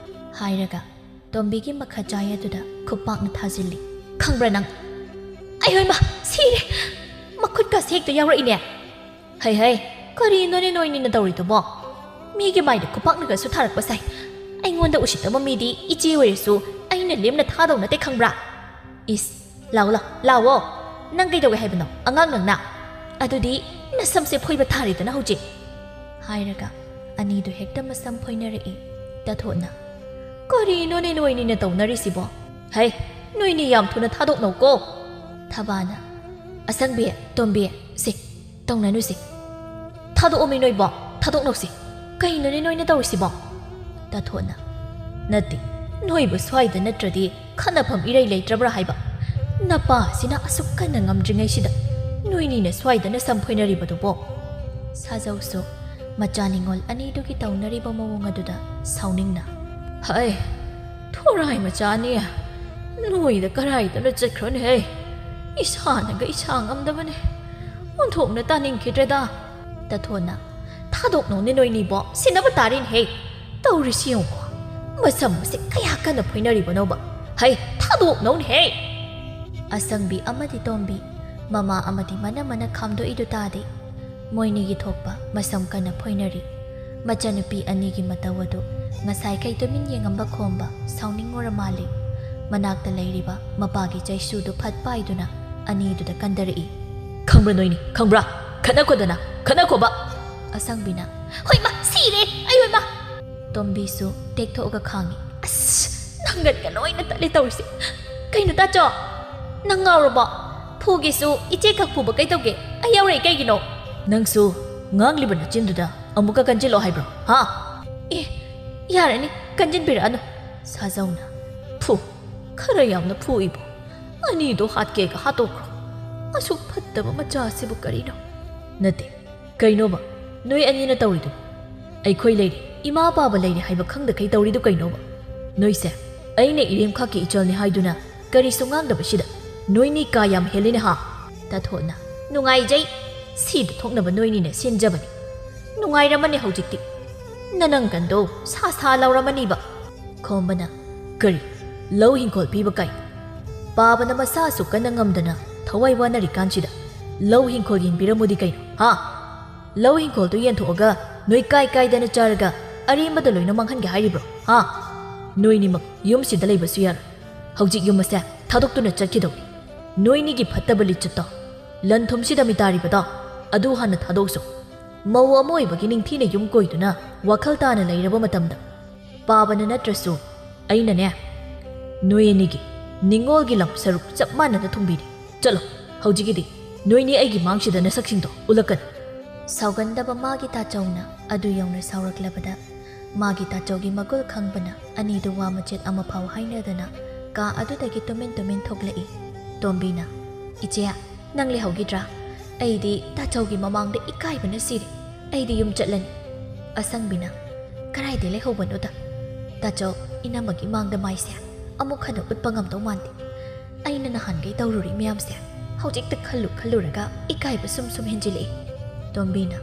ꯍꯥꯏꯔꯒ ꯇꯣꯝꯕꯤꯒꯤ ꯃꯈꯥ ꯆꯥꯏ ꯑꯗꯨꯗ ꯈꯨꯄꯥꯛꯅ ꯊꯥꯖꯤꯜꯂꯤ꯫ "ꯈꯪꯕ꯭ꯔꯥ ꯅꯪ? ꯑꯌꯣꯏꯃ, ꯁꯤꯔꯦ!" ꯈꯨꯠꯀꯁꯦ ꯍꯦꯛꯇ ꯌꯥꯎꯔꯛꯏꯅꯦ꯫ ꯍꯩ ꯍꯩ, ꯀꯔꯤꯅꯣꯅꯦ ꯅꯣꯏꯅꯤꯅ ꯇꯧꯔꯤꯗꯨꯕꯣ? ꯃꯤꯒꯤ ꯃꯥꯏꯗ ꯈꯨꯄꯥꯛꯅꯒꯁꯨ ꯊꯥꯔꯛꯄ ꯁꯥꯏ꯫ ꯑꯩꯉꯣꯟꯗ ꯎꯁꯤꯠꯇꯕ ꯃꯤꯗꯤ ꯏꯆꯦ ꯑꯣꯏꯔꯁꯨ ꯑꯩꯅ ꯂꯦꯝꯅ ꯊꯥꯗꯧ ꯅꯠꯇꯦ ꯈꯪꯕ꯭ꯔꯥ? ꯏꯁ, ꯂꯥꯎ ꯂꯥꯎ, ꯂꯥꯎꯑꯣ꯫ ꯅꯪ ꯀꯩꯗꯧꯒꯦ ꯍꯥꯏꯕꯅꯣ, ꯑꯉꯥꯡ ꯅꯪꯅ? ꯑꯗꯨꯗꯤ ꯅꯁꯝꯁꯦ ꯐꯣꯏꯕ ꯊꯥꯔꯦꯗꯅ ꯍꯧꯖꯤꯛ꯫ ꯍꯥꯏꯔꯒ ꯑꯅꯤꯗꯨ ꯍꯦꯛꯇ ꯃꯁꯝ ꯐꯣꯏꯅꯔꯛꯏ꯫ ꯇꯥꯊꯣꯠꯅ, "ꯀꯔꯤꯅꯣꯅꯦ ꯅꯣꯏꯅꯤꯅ ꯇꯧꯅꯔꯤꯁꯤꯕꯣ? ꯍꯩ, ꯅꯣꯏꯅꯤ ꯌꯥꯝ ꯊꯨꯅ ꯊꯥꯗꯣꯛꯅꯧꯀꯣ!" ꯊꯕꯥꯅ, "ꯑꯁꯪꯕꯤ, ꯇꯣꯝꯕꯤ, ꯁꯦ, ꯇꯧꯅꯅꯨꯁꯦ꯫ ꯊꯥꯗꯣꯛꯑꯣꯃꯤ ꯅꯣꯏꯕꯣ, ꯊꯥꯗꯣꯛꯅꯧꯁꯦ꯫ ꯀꯩꯅꯣꯅꯦ ꯅꯣꯏꯅ ꯇꯧꯔꯤꯁꯤꯕꯣ?" ꯇꯥꯊꯣꯠꯅ, "ꯅꯠꯇꯦ, ꯅꯣꯏꯕꯨ ꯁ꯭ꯋꯥꯏꯗ ꯅꯠꯇ꯭ꯔꯗꯤ ꯈꯠꯅꯐꯝ ꯏꯔꯩ ꯂꯩꯇ꯭ꯔꯕ꯭ꯔꯥ ꯍꯥꯏꯕ? ꯅꯄꯥꯁꯤꯅ ꯑꯁꯨꯛ ꯀꯟꯅ ꯉꯝꯗ꯭ꯔꯤꯉꯩꯁꯤꯗ ꯅꯣꯏꯅꯤꯅ ꯁ꯭ꯋꯥꯏꯗ ꯅꯁꯝ ꯐꯣꯏꯅꯔꯤꯕꯗꯨꯕꯣ?" ꯁꯥꯖꯧꯁꯨ ꯃꯆꯥ ꯅꯤꯉꯣꯜ ꯑꯅꯤꯗꯨꯒꯤ ꯇꯧꯅꯔꯤꯕ ꯃꯑꯣꯡ ꯑꯗꯨꯗ ꯁꯥꯎꯅꯤꯡꯅ, "ꯍꯩ, ꯊꯣꯔꯥꯏ ꯃꯆꯥ ꯑꯅꯤ, ꯅꯣꯏꯗ ꯀꯔꯥꯏꯗꯅꯣ ꯆꯠꯈ꯭ꯔꯣꯅꯦꯍꯦ? ꯏꯁꯥꯅꯒ ꯏꯁꯥ ꯉꯝꯗꯕꯅꯦ꯫ ꯑꯣꯟꯊꯣꯛꯅ ꯇꯥꯅꯤꯡꯈꯤꯗ꯭ꯔꯦꯗ!" ꯇꯥꯊꯣꯠꯅ, "ꯊꯥꯗꯣꯛꯅꯧꯅꯦ ꯅꯣꯏꯅꯤꯕꯣ, ꯁꯤꯟꯅꯕ ꯇꯥꯔꯦꯅꯦꯍꯦ꯫ ꯇꯧꯔꯤꯁꯤ ꯌꯦꯡꯉꯨꯀꯣ, ꯃꯁꯝ ꯑꯁꯤ ꯀꯌꯥ ꯀꯟꯅ ꯐꯣꯏꯅꯔꯤꯕꯅꯣꯕ? ꯍꯩ, ꯊꯥꯗꯣꯛꯅꯧꯅꯦꯍꯦ!" ꯑꯁꯪꯕꯤ ꯑꯃꯗꯤ ꯇꯣꯝꯕꯤ, ꯃꯃꯥ ꯑꯃꯗꯤ ꯃꯅꯝꯃꯅ ꯈꯥꯝꯗꯣꯛꯏꯗꯨ ꯇꯥꯗꯦ꯫ ꯃꯣꯏꯅꯤꯒꯤ ꯊꯣꯛꯄ ꯃꯁꯝ ꯀꯟꯅ ꯐꯣꯏꯅꯔꯤ꯫ ꯃꯆꯟꯅꯨꯄꯤ ꯑꯅꯤꯒꯤ ꯃꯇꯧ ꯑꯗꯨ ꯉꯁꯥꯏꯈꯩ ꯇꯨꯃꯤꯟ ꯌꯦꯡꯉꯝꯕ ꯈꯣꯝꯕ ꯁꯥꯎꯅꯤꯡꯉꯨꯔ ꯃꯥꯜꯂꯤ꯫ ꯃꯅꯥꯛꯇ ꯂꯩꯔꯤꯕ ꯃꯄꯥꯒꯤ ꯆꯩꯁꯨꯗꯨ ꯐꯠ ꯄꯥꯏꯗꯨꯅ ꯑꯅꯤꯗꯨꯗ ꯀꯟꯗꯔꯛꯏ꯫ "ꯈꯪꯕ꯭ꯔꯥ ꯅꯣꯏꯅꯤ? ꯈꯪꯕ꯭ꯔꯥ? ꯈꯠꯅꯈꯣꯗꯅ, ꯈꯠꯅꯈꯣꯕ!" ꯑꯁꯪꯕꯤꯅ, "ꯍꯣꯏꯃ, ꯁꯤꯔꯦ ꯑꯩ, ꯍꯣꯏꯃ!" ꯇꯣꯝꯕꯤꯁꯨ ꯇꯦꯛꯊꯣꯛꯑꯒ ꯈꯥꯡꯉꯤ꯫ "ꯑꯁ, ꯅꯪꯒꯟꯒ ꯂꯣꯏꯅ ꯇꯠꯂꯦ ꯇꯧꯔꯤꯁꯦ꯫ ꯀꯩꯅꯣ ꯇꯥꯆꯧ? ꯅꯪ ꯉꯥꯎꯔꯕꯣ? ꯐꯨꯒꯦꯁꯨ ꯏꯆꯦ ꯈꯛ ꯐꯨꯕ ꯀꯩꯗꯧꯒꯦ? ꯑꯩ ꯌꯥꯎꯔꯛꯏ ꯀꯩꯒꯤꯅꯣ?" "ꯅꯪꯁꯨ ꯉꯥꯡꯂꯤꯕ ꯅꯆꯤꯟꯗꯨꯗ ꯑꯃꯨꯛꯀ ꯀꯟꯁꯤꯜꯂꯣ ꯍꯥꯏꯕ꯭ꯔꯣ, ꯍꯥ?" "ꯑꯦ, ꯌꯥꯔꯅꯤ, ꯀꯟꯁꯤꯟꯕꯤꯔꯛꯑꯅꯨ꯫" ꯁꯥꯖꯧꯅ, "ꯐꯨ, ꯈꯔ ꯌꯥꯝꯅ ꯐꯨꯏꯕꯣ꯫ ꯑꯅꯤꯗꯣ ꯍꯥꯠꯀꯦꯒ ꯍꯥꯠꯇꯣꯛꯈ꯭ꯔꯣ꯫ ꯑꯁꯨꯛ ꯐꯠꯇꯕ ꯃꯆꯥ ꯑꯁꯤꯕꯨ ꯀꯔꯤꯅꯣ?" "ꯅꯠꯇꯦ, ꯀꯩꯅꯣꯕ ꯅꯣꯏ ꯑꯅꯤꯅ ꯇꯧꯔꯤꯗꯨ? ꯑꯩꯈꯣꯏ ꯂꯩꯔꯤ, ꯏꯃꯥ ꯄꯥꯕ ꯂꯩꯔꯤ ꯍꯥꯏꯕ ꯈꯪꯗꯈꯩ ꯇꯧꯔꯤꯗꯨ ꯀꯩꯅꯣꯕ? ꯅꯣꯏꯁꯦ ꯑꯩꯅ ꯏꯔꯦꯝꯈꯥꯛꯀꯤ ꯏꯆꯜꯅꯤ ꯍꯥꯏꯗꯨꯅ ꯀꯔꯤꯁꯨ ꯉꯥꯡꯗꯕꯁꯤꯗ ꯅꯣꯏꯅꯤ ꯀꯥ ꯌꯥꯝ ꯍꯦꯜꯂꯤꯅꯦ ꯍꯥ?" ꯇꯥꯊꯣꯠꯅ, "ꯅꯨꯡꯉꯥꯏꯖꯩ, ꯁꯤꯗ ꯊꯣꯛꯅꯕ ꯅꯣꯏꯅꯤꯅ ꯁꯤꯟꯖꯕꯅꯤ꯫ ꯅꯨꯡꯉꯥꯏꯔꯝꯃꯅꯤ ꯍꯧꯖꯤꯛꯇꯤ꯫ ꯅꯅꯪꯒꯟꯗꯣ ꯁꯥ ꯁꯥ ꯂꯥꯎꯔꯝꯃꯅꯤꯕ꯫" ꯈꯣꯝꯕꯅ, "ꯀꯔꯤ? ꯂꯧ ꯍꯤꯡꯈꯣꯜ ꯄꯤꯕ ꯀꯥꯏ? ꯄꯥꯕꯅ ꯃꯁꯥ ꯑꯁꯨꯛ ꯀꯟꯅ ꯉꯝꯗꯅ ꯊꯋꯥꯏ ꯋꯥꯅꯔꯤꯀꯥꯟꯁꯤꯗ ꯂꯧ ꯍꯤꯡꯈꯣꯜ ꯌꯦꯡꯕꯤꯔꯝꯃꯨꯗꯤ ꯀꯩꯅꯣ, ꯍꯥ? ꯂꯧ ꯍꯤꯡꯈꯣꯜꯗꯨ ꯌꯦꯟꯊꯣꯛꯑꯒ ꯅꯣꯏ ꯀꯥꯏ ꯀꯥꯏꯗꯅ ꯆꯥꯔꯒ ꯑꯔꯦꯝꯕꯗ ꯂꯣꯏꯅ ꯃꯥꯡꯍꯟꯒꯦ ꯍꯥꯏꯔꯤꯕ꯭ꯔꯣ, ꯍꯥ? ꯅꯣꯏꯅꯤꯃꯛ ꯌꯨꯝꯁꯤꯗ ꯂꯩꯕꯁꯨ ꯌꯥꯔꯣꯏ꯫ ꯍꯧꯖꯤꯛ ꯌꯨꯝ ꯑꯁꯦ ꯊꯥꯗꯣꯛꯇꯨꯅ ꯆꯠꯈꯤꯗꯧꯅꯤ꯫ ꯅꯣꯏꯅꯤꯒꯤ ꯐꯠꯇꯕ ꯂꯤꯆꯠꯇꯣ, ꯂꯟ ꯊꯨꯝꯁꯤꯗ ꯃꯤꯇꯥꯔꯤꯕꯗꯣ, ꯑꯗꯨ ꯍꯥꯟꯅ ꯊꯥꯗꯣꯛꯎꯁꯨ꯫ ꯃꯧ ꯑꯃ ꯑꯣꯏꯕꯒꯤ ꯅꯤꯡꯊꯤꯅ ꯌꯨꯝ ꯀꯣꯏꯗꯨꯅ ꯋꯥꯈꯜ ꯇꯥꯅ ꯂꯩꯔꯕ ꯃꯇꯝꯗ, ꯄꯥꯕꯅ ꯅꯠꯇ꯭ꯔꯁꯨ ꯑꯩꯅꯅꯦ, ꯅꯣꯏ ꯑꯅꯤꯒꯤ ꯅꯤꯡꯉꯣꯜꯒꯤ ꯂꯝ ꯁꯔꯨꯛ ꯆꯞ ꯃꯥꯟꯅꯅ ꯊꯨꯡꯕꯤꯔꯤ꯫ ꯆꯠꯂꯣ, ꯍꯧꯖꯤꯛꯀꯤꯗꯤ ꯅꯣꯏꯅꯤ ꯑꯩꯒꯤ ꯃꯥꯡꯁꯤꯗ ꯅꯁꯛꯁꯤꯡꯗꯣ ꯎꯠꯂꯛꯀꯅꯨ꯫ ꯁꯥꯎꯒꯟꯗꯕ ꯃꯥꯒꯤ ꯇꯥꯆꯧꯅ ꯑꯗꯨ ꯌꯧꯅ ꯁꯥꯎꯔꯛꯂꯕꯗ, ꯃꯥꯒꯤ ꯇꯥꯆꯧꯒꯤ ꯃꯒꯨꯜ ꯈꯪꯕꯅ ꯑꯅꯤꯗꯨ ꯋꯥ ꯃꯆꯦꯠ ꯑꯃꯐꯥꯎ ꯍꯥꯏꯅꯗꯅ ꯀꯥ ꯑꯗꯨꯗꯒꯤ ꯇꯨꯃꯤꯟ ꯇꯨꯃꯤꯟ ꯊꯣꯛꯂꯛꯏ꯫ ꯇꯣꯝꯕꯤꯅ, "ꯏꯆꯦ, ꯅꯪ ꯂꯩꯍꯧꯈꯤꯗ꯭ꯔꯥ? ꯑꯩꯗꯤ ꯇꯥꯆꯧꯒꯤ ꯃꯃꯥꯡꯗ ꯏꯀꯥꯏꯕꯅ ꯁꯤꯔꯦ꯫ ꯑꯩꯗꯤ ꯌꯨꯝ ꯆꯠꯂꯅꯤ꯫" ꯑꯁꯪꯕꯤꯅ, "ꯀꯗꯥꯏꯗ ꯂꯩꯍꯧꯕꯅꯣꯗ? ꯇꯥꯆꯧ, ꯏꯅꯝꯃꯒꯤ ꯃꯥꯡꯗ ꯃꯥꯏꯁꯦ ꯑꯃꯨꯛ ꯍꯟꯅ ꯎꯠꯄ ꯉꯝꯗꯧ ꯃꯥꯟꯗꯦ꯫ ꯑꯩꯅ ꯅꯍꯥꯟꯈꯩ ꯇꯧꯔꯨꯔꯤ ꯃꯌꯥꯝꯁꯦ ꯍꯧꯖꯤꯛꯇ ꯈꯜꯂꯨ ꯈꯜꯂꯨꯔꯒ ꯏꯀꯥꯏꯕ ꯁꯨꯝ ꯁꯨꯝ ꯍꯦꯟꯖꯤꯜꯂꯛꯏ꯫" ꯇꯣꯝꯕꯤꯅ,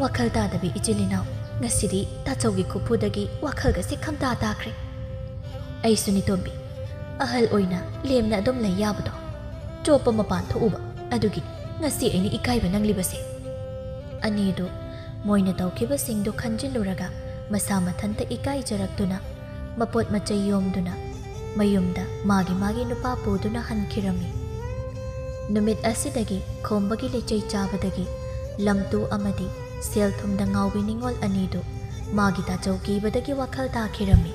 "ꯋꯥꯈꯜ ꯇꯥꯗꯕꯤ ꯏꯆꯤꯜ ꯏꯅꯥꯎ, ꯉꯁꯤꯗꯤ ꯇꯥꯆꯧꯒꯤ ꯈꯨꯐꯨꯗꯒꯤ ꯋꯥꯈꯜꯒꯁꯦ ꯈꯪꯇꯥ ꯇꯥꯈ꯭ꯔꯦ꯫" "ꯑꯩꯁꯨꯅꯤ ꯇꯣꯝꯕꯤ, ꯑꯍꯜ ꯑꯣꯏꯅ ꯂꯦꯝꯅ ꯑꯗꯨꯝ ꯂꯩ ꯌꯥꯕꯗꯣ, ꯆꯣꯞꯄ ꯃꯄꯥꯟ ꯊꯣꯛꯎꯕ, ꯑꯗꯨꯒꯤ ꯉꯁꯤ ꯑꯩꯅ ꯏꯀꯥꯏꯕ ꯅꯪꯂꯤꯕꯁꯦ꯫" ꯑꯅꯤꯗꯨ ꯃꯣꯏꯅ ꯇꯧꯈꯤꯕꯁꯤꯡꯗꯨ ꯈꯟꯖꯤꯜꯂꯨꯔꯒ ꯃꯁꯥ ꯃꯊꯟꯇ ꯏꯀꯥꯏꯖꯔꯛꯇꯨꯅ, ꯃꯄꯣꯠ ꯃꯆꯩ ꯌꯣꯝꯗꯨꯅ ꯃꯌꯨꯝꯗ ꯃꯥꯒꯤ ꯃꯥꯒꯤ ꯅꯨꯄꯥ ꯄꯨꯗꯨꯅ ꯍꯟꯈꯤꯔꯝꯃꯤ꯫ ꯅꯨꯃꯤꯠ ꯑꯁꯤꯗꯒꯤ ꯈꯣꯝꯕꯒꯤ ꯂꯤꯆꯩ ꯆꯥꯕꯗꯒꯤ ꯂꯝꯇꯨ ꯑꯃꯗꯤ ꯁꯦꯜ ꯊꯨꯝꯗ ꯉꯥꯎꯕꯤ ꯅꯤꯡꯉꯣꯜ ꯑꯅꯤꯗꯨ ꯃꯥꯒꯤ ꯇꯥꯆꯧ ꯀꯤꯕꯗꯒꯤ ꯋꯥꯈꯜ ꯇꯥꯈꯤꯔꯝꯃꯤ꯫